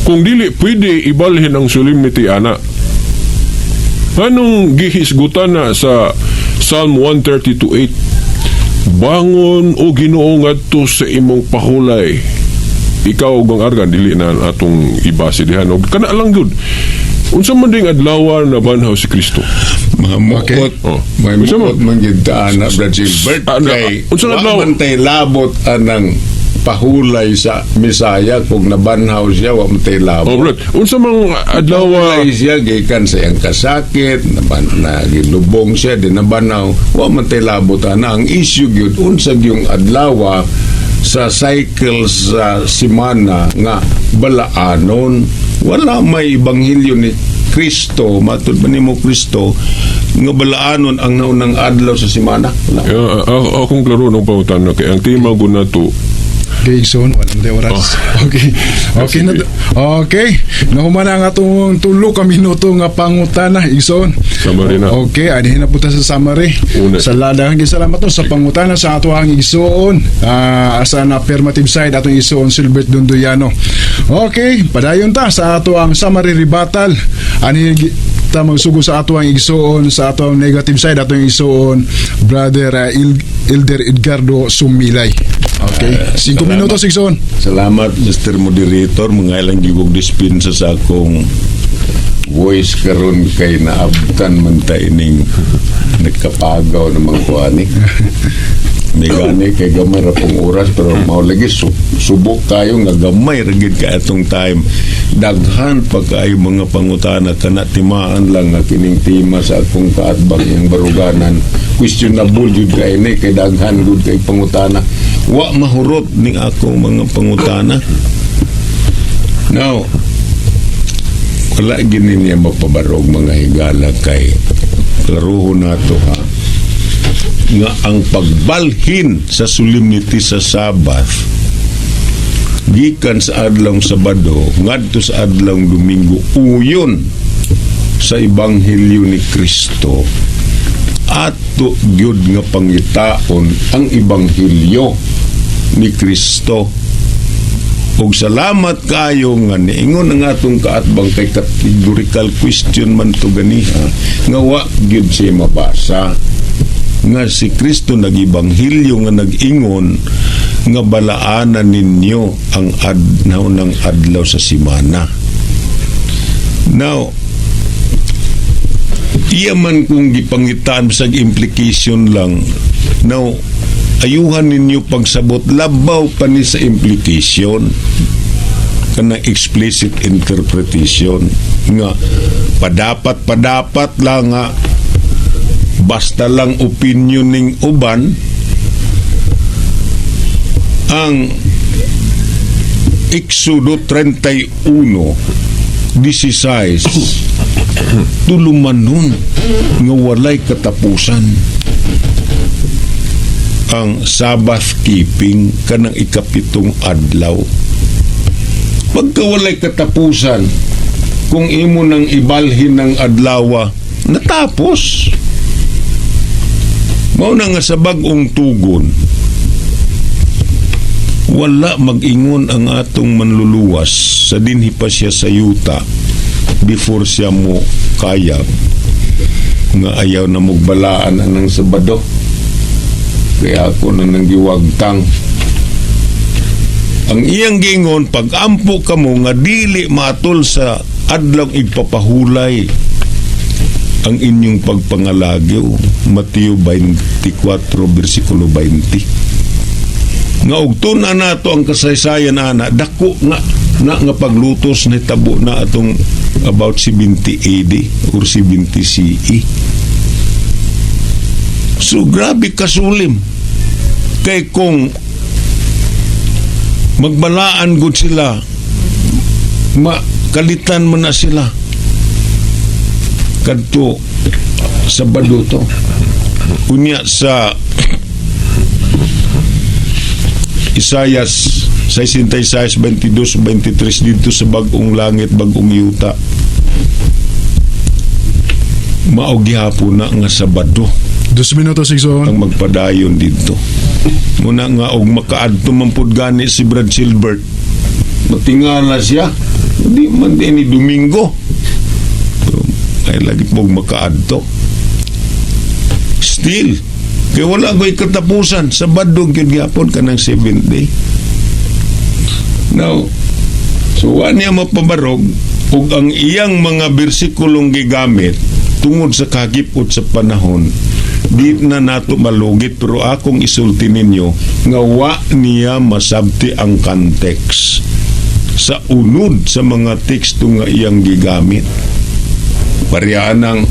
[SPEAKER 3] kung dili pwede ibalhin ang solemnity ana? Anong gihisgutan na sa Psalm 132:8, "Bangon o Ginoo ngadto sa imong pahulay"? Ikaw ug ang argan, dili na atong ibase diha, no? Kana lang gyud, unsa man ding adlaw na banhaw si Kristo?
[SPEAKER 2] Mga muot.
[SPEAKER 1] Okay.
[SPEAKER 3] Oh.
[SPEAKER 2] May
[SPEAKER 3] Unsa
[SPEAKER 2] muot man gyud ta ana, Brad Gilbert, kay
[SPEAKER 3] unsa
[SPEAKER 2] wa
[SPEAKER 3] adlaw?
[SPEAKER 2] man tay labot anang pahulay sa Misaya. Kung nabanhaw siya, wa man tay labot.
[SPEAKER 3] Oh, brad, unsa mang adlaw?
[SPEAKER 2] Pahulay siya gikan sa iyang kasakit, naban na gilubong siya, di nabanhaw, wa man tay labot ana. Ang issue gyud, unsa gyung adlaw sa cycle sa simana nga balaanon? Wala may ebanghelyo ni Kristo, matud ba nimo Kristo, nga balaanon ang naunang adlaw sa simana? Wala.
[SPEAKER 3] Akong klaro ng pangutana kay ang tema gud nato.
[SPEAKER 1] Okay, Igsoon, wala na tayo oras. Okay. Okay na. Okay. Nahuman na ang atong 3 ka minuto nga pangutana, Igsoon.
[SPEAKER 3] Summary na.
[SPEAKER 1] Okay, adihin na punta sa summary.
[SPEAKER 3] Una.
[SPEAKER 1] Sa ladahan kay salamat to sa pangutana sa ato ang igsoon. Sa na affirmative side, atong igsoon Silbert Dondoyano. Okay, padayon ta sa ato ang summary rebuttal. Ani ta magsugo sa ato ang igsoon sa ato ang negative side, atong igsoon Brother Elder Edgardo Sumilay. Okay, 5
[SPEAKER 2] salamat.
[SPEAKER 1] minutos, igsoon.
[SPEAKER 2] Salamat, Mr. Moderator. Mga ilang gigog dispensa sa akong voice karon kay naabtan man ta ining nagkapagaw ng mga kuani. May gani kay gamay ra pong oras, pero mao lagi subok kayo nga gamay ra gid ka atong time. Daghan pa kaayo mga pangutana, kana timaan lang nga kining tema sa akong kaatbang iyang baruganan. Questionable jud kay ni kay daghan gud kay pangutana. Wa mahurot ning akong mga pangutana. Now, wala gini niya mapabarog, mga higala, kay klaruhon nato ha nga ang pagbalhin sa solemnity sa Sabbath gikan sa adlawng Sabado ngadto sa adlawng Domingo uyon sa ebanghelyo ni Kristo, ato gyud nga pangitaon ang ebanghelyo ni Kristo. Ug salamat kayo nga niingon ang atong kaatbang kay categorical question man to ganiha nga wa gyud siya mabasa nga si Kristo nag-ebanghelyo nga nag-ingon nga balaanan ninyo ang adlaw ng adlaw sa simana. Now, iya man kung gipangitaan sa implication lang. Now, ayuhan ninyo pagsabot, labaw pa ni sa implication kana explicit interpretation nga padapat padapat lang nga basta lang opinion ning uban. Ang Exodo 31:16, tulumanon nga walay katapusan ang Sabbath keeping kanang ikapitong adlaw. Pagka walay katapusan, kung imo nang ibalhin ng adlawa, natapos. Mao na nga sa bag-ong tugon, wala mag-ingon ang atong manluluwas sa dinhi pa siya sa yuta before siya mo kaya nga ayaw na mugbalaan anang Sabado kaya ako na nang giwagtang. Ang iyang gingon, pag-ampo kamo nga dili matol sa adlaw igpapahulay ang inyong pagpangalagyo, Mateo 24 versikulo 20. Nga og tun-an nato ang kasaysayan ana, dako nga na nga paglutos ni tabo na atong about 70 AD or 70 CE. So grabe kasulim kay kung Magbalaan gud sila. Makalitan man na sila. Kadto Sabado to. Unya sa Isayas 66, 22, 23, dito sa bag-ong langit, bag-ong yuta. Mao gihapon na nga Sabado
[SPEAKER 1] 2 minutos, igsoon.
[SPEAKER 2] Ang magpadayon dito. Muna nga og makaadto man pud gani si Brad Silbert. Matingala siya. Di man din ni Domingo. Pero ay lagi pog makaadto. Still, kay wala ko'y katapusan, Sabado gyud gyapon kanang seventh day. Now, so wa niya mapabarog ug ang iyang mga bersikulong gigamit, tungod sa kagipot sa panahon, di na nato malugit, pero akong isulti ninyo nga wa niya masabti ang context sa unod sa mga teksto nga iyang gigamit. Parehas ang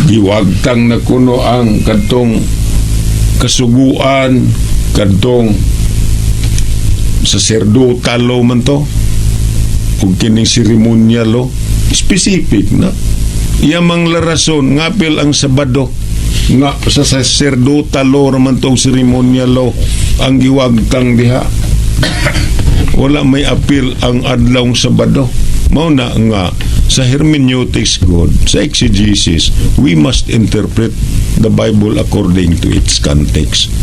[SPEAKER 2] giwagtang na kuno ang kadtong kasuguan, kadtong sacerdotal law man to ug kining ceremonial law, specific na iya mang larason ngapil ang Sabado nga sa sacerdotal law raman to, ceremonial law ang giwagtang diha. Wala may apil ang adlawng Sabado. Mao na nga sa hermeneutics god, sa exegesis, we must interpret the Bible according to its context.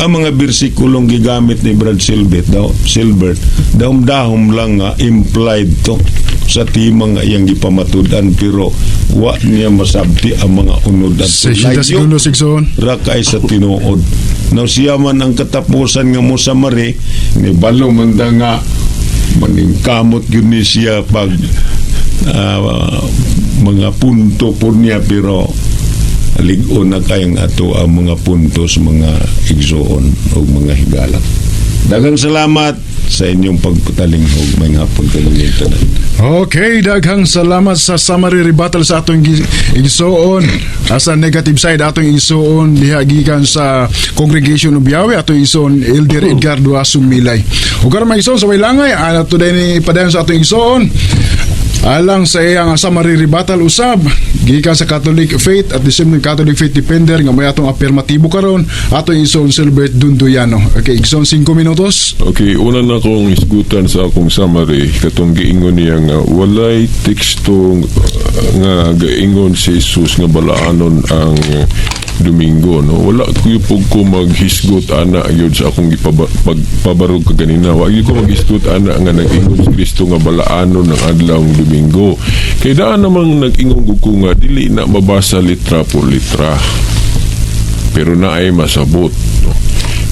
[SPEAKER 2] Ang mga bersikulong gigamit ni Brad Silbert daw, Silbert, dahom-dahom lang nga implied to sa tema nga iyang gipamatud-an, pero wa niya masabti ang mga unod at
[SPEAKER 1] 60 segundos, igsoon.
[SPEAKER 2] Ra kay sa tinuod. Now siya man ang katapusan nga mo sa mari ni balo man ta nga maningkamot gyud ni siya pag mga punto po niya, pero lig-on na kayang ato ang mga punto sa mga igsoon o mga higala. Daghang salamat sa inyong pagpatalinghog. May hapon kaninyong tanan.
[SPEAKER 1] Okay, daghang salamat sa summary rebuttal sa atong igsoon. Sa negative side, atong igsoon diha gikan sa Congregation of Yahweh, atong igsoon Elder Edgar Duasum Milay. Ug karon, mga igsoon, sa way langay, ato ni padayon sa atong igsoon alang sa iyang summary rebuttal usab gikan sa Catholic Faith at the same time Catholic Faith Defender nga may atong apirmatibo karon, atong igsoon Silbert Dunduyano. Okay, igsoon, 5 minutos.
[SPEAKER 3] Okay, una na kong isgutan sa akong summary katong giingon niya nga walay teksto nga gaingon si Jesus nga balaanon ang Domingo, no? Wala ko pug ko maghisgot ana gyud sa akong pagpabarog kaganina. Wa gyud ko maghisgot ana nga nag-ingon si Kristo nga balaanon ang adlawng Domingo, kay daan namang nag-ingon gud ko nga dili na mabasa litra por litra, pero naay masabot, no?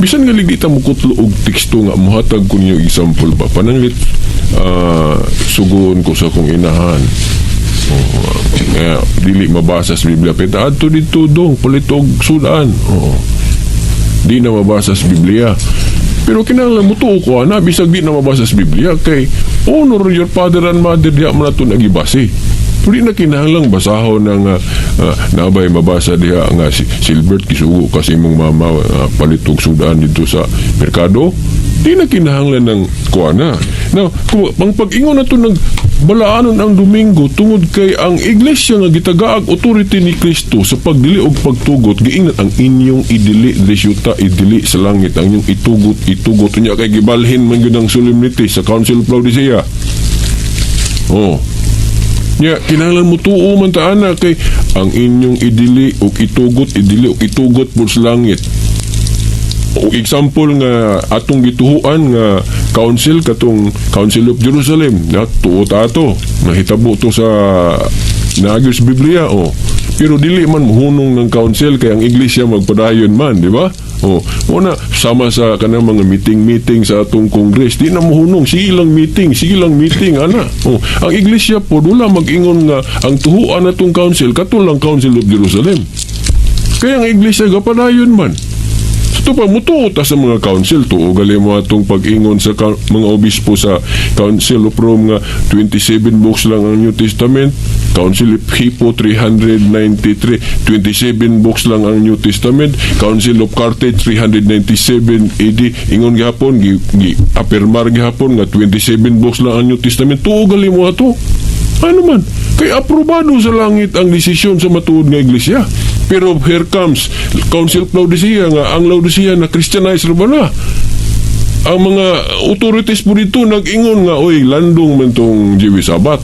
[SPEAKER 3] Bisan nga ligdi ta mokutlo og teksto nga mohatag ko ninyo example ba, pananglit sugon ko sa akong inahan. Oh, dili mabasa sa Biblia pero adto dito dong palit og sudan. Oh. Di na mabasa sa Biblia. Pero kinahanglan mo tuo ko ana bisag di na mabasa sa Biblia, kay honor your father and mother diha man nato nagibase. Pero di na kinahanglang basahon ng nabay mabasa diha nga si Silbert kisugo kasi imong mama palit og sudan dito sa merkado. Di na kinahanglan ng kuana. Now, kung ang pag-ingon nato nag balaanon ang Domingo tungod kay ang iglesia nga gitagaag authority ni Kristo sa pagdili og pagtugot, giingnan ang inyong idili diri sa yuta, idili sa langit, ang inyong itugot, itugot. Unya kay gibalhin man gyud ang solemnity sa Council of Laodicea. Oh. Nya kinahanglan mo tuo man ta ana kay ang inyong idili og itugot, idili og itugot pud sa langit. O example nga atong gituhuan nga council, katong Council of Jerusalem na tuo ta ato nahitabo to sa naagyo sa Biblia, oh. Pero dili man mohunong ng council kay ang iglesia magpadayon man, di ba? Oh, una sama sa kanang mga meeting-meeting sa atong Congress, di na mohunong, sige lang meeting ana. Oh, ang iglesia po wala mag-ingon nga ang tuhuan natong council kato lang Council of Jerusalem. Kaya ang iglesia gapadayon man. Sa to pa mutuo ta sa mga council, tuo gali mo atong pag-ingon sa mga obispo sa Council of Rome nga 27 books lang ang New Testament. Council of Hippo 393, 27 books lang ang New Testament. Council of Carthage 397 AD, ingon gihapon, gi apirmar gihapon nga 27 books lang ang New Testament. Tuo gali mo ato. Ano man, kay aprobado sa langit ang desisyon sa matuod nga iglesia. Pero here comes Council of Laodicea, nga ang Laodicea na Christianize ra ba na? Ang mga authorities po dito nag-ingon nga, "Oy, landong man tong Jewish Sabbath."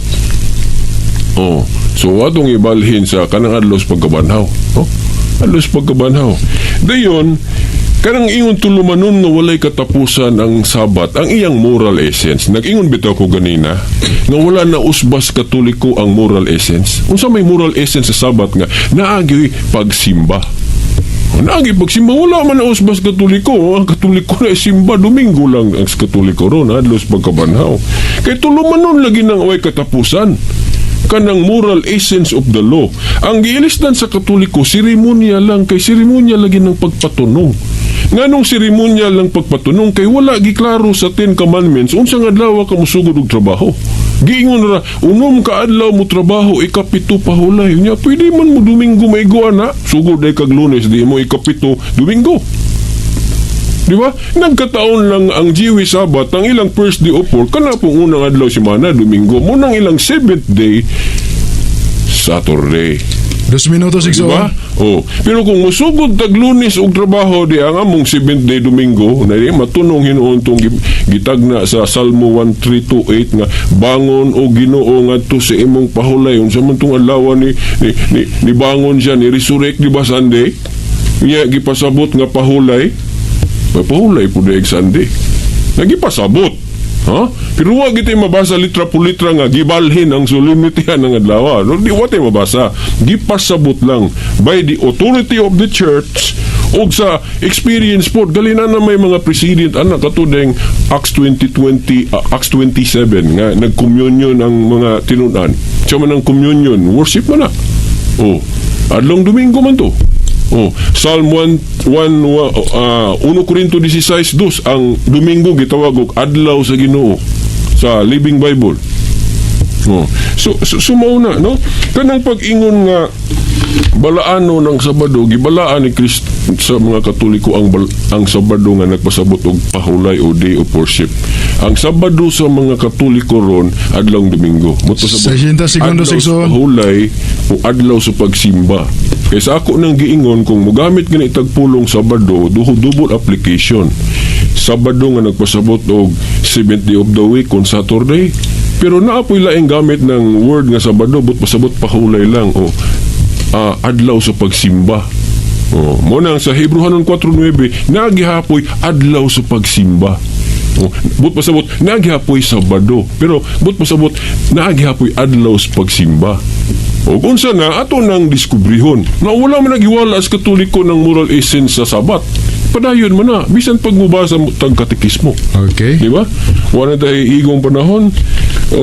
[SPEAKER 3] Oh, so atong ibalhin sa kanang adlaw sa pagkabanhaw. Oh, adlaw sa pagkabanhaw. Dayon, kanang ingon tulumanon nga walay katapusan ang Sabat, ang iyang moral essence. Nag-ingon bitaw ko ganina nga wala na usbas Katoliko ang moral essence. Unsa may moral essence sa Sabat nga naagi pagsimba? Naagi pagsimba, wala man na usbas Katoliko. Ang Katoliko na simba Domingo lang ang Katoliko ron, adlaw sa pagkabanhaw. Kay tulumanon lagi nang way katapusan kanang moral essence of the law. Ang giilisdan sa Katoliko, seremonya lang, kay seremonya lagi ng pagpatunong. Nganong seremonya lang pagpatunong? Kay wala giklaro sa Ten Commandments unsa nga adlaw ka mosugod og trabaho. Giingon ra, 6 ka adlaw mo trabaho, ikapito pahulay. Nya pwede man mo Domingo maigo ana, sugod ay kag Lunes, di mo ikapito Domingo. Di ba? Nagkataon lang ang Jewish Sabbath, ang ilang first day of work, kana pong unang adlaw semana, Domingo. Munang ilang seventh day, Saturday.
[SPEAKER 1] 2 minutos,
[SPEAKER 3] Di
[SPEAKER 1] igsoon.
[SPEAKER 3] ba? Oh. Pero kung musugod tag Lunes og trabaho, di ang among seventh day Domingo, na di matunong hinuon tong gitagna sa Salmo 1328 nga bangon o Ginoo ngadto sa imong pahulay. Unsa man tong adlaw ni bangon siya, ni resurrect, di ba, Sunday? Nya gipasabot nga pahulay. May pahulay po di Sunday. Nagipasabot. Ha? Pero wa gid mabasa litra po litra nga gibalhin ang solemnity ng adlaw. No, di wa tayo mabasa. Gipasabot lang by the authority of the church og sa experience po galina na may mga president ana katudeng Acts 20:20, Acts 27 nga nag-communion ang mga tinunan. Siya man ang communion, worship man na. Oh, adlong Domingo man to. Oh, Psalm 1 1 1 Corinto 16:2, ang Domingo gitawag og adlaw sa Ginoo sa Living Bible. Oh. So mao na, no? Kanang pag-ingon nga balaano ng Sabado, gibalaan ni Kristo sa mga Katoliko ang Sabado nga nagpasabot og pahulay o day of worship. Ang Sabado sa mga Katoliko ron adlong Domingo. Motpasabot
[SPEAKER 1] 60 segundos,
[SPEAKER 3] adlaw sa
[SPEAKER 1] igsoon.
[SPEAKER 3] Pahulay o adlaw sa pagsimba. Kay sa ako nang giingon, kung mogamit gani tagpulong Sabado, double application. Sabado nga nagpasabot og seventh day of the week kung Saturday. Pero naa po'y laing gamit ng word nga Sabado, but pasabot pahulay lang o adlaw sa pagsimba. Oh, mo nang sa Hebreohanon 4:9 nagihapoy adlaw sa pagsimba. Oh, but pasabot nagihapoy Sabado, pero but pasabot nagihapoy adlaw sa pagsimba. O unsa na ato nang diskubrihon na wala man nagiwala sa Katoliko ng moral essence sa Sabat. Padayon man na bisan pag mubasa mo tag katekismo. Di ba? Wala tayo igong panahon o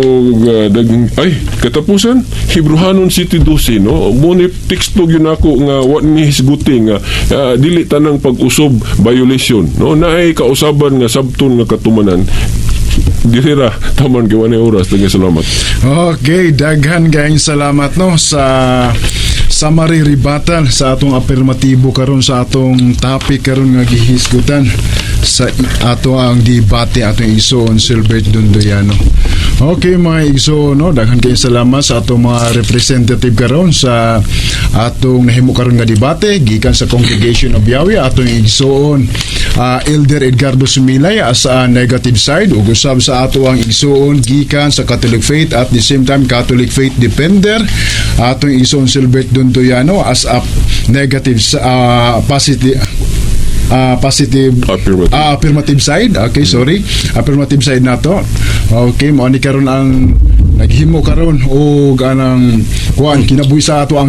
[SPEAKER 3] ay katapusan, Hebreohanon 7:12, no? Mo ni teksto gyud nako nga wa ni hisguti nga dili tanang pag-usob violation, no? Naay kausaban nga sabton nga katumanan. Diri ra taman kay wala oras. Daghang salamat.
[SPEAKER 1] Okay, daghan kayong salamat, no, sa summary rebuttal sa atong apirmatibo karon sa atong topic karon nga gihisgutan sa ato ang debate, atong igsoon Silbert Dondoyano. Okay, mga igsoon, no, daghan kayong salamat sa atong mga representative karon sa atong nahimo karon nga debate gikan sa Congregation of Yahweh, atong igsoon Elder Edgardo Sumilay as a negative side ug usab sa ato ang igsoon gikan sa Catholic Faith, at the same time Catholic Faith Defender, atong igsoon Silbert Dondoyano as a negative positive positive.
[SPEAKER 3] Affirmative.
[SPEAKER 1] Ah, affirmative side. Okay, sorry. Affirmative side nato. Okay, mao ni karon ang naghimo karon og anang kuan kinabuhi sa ato ang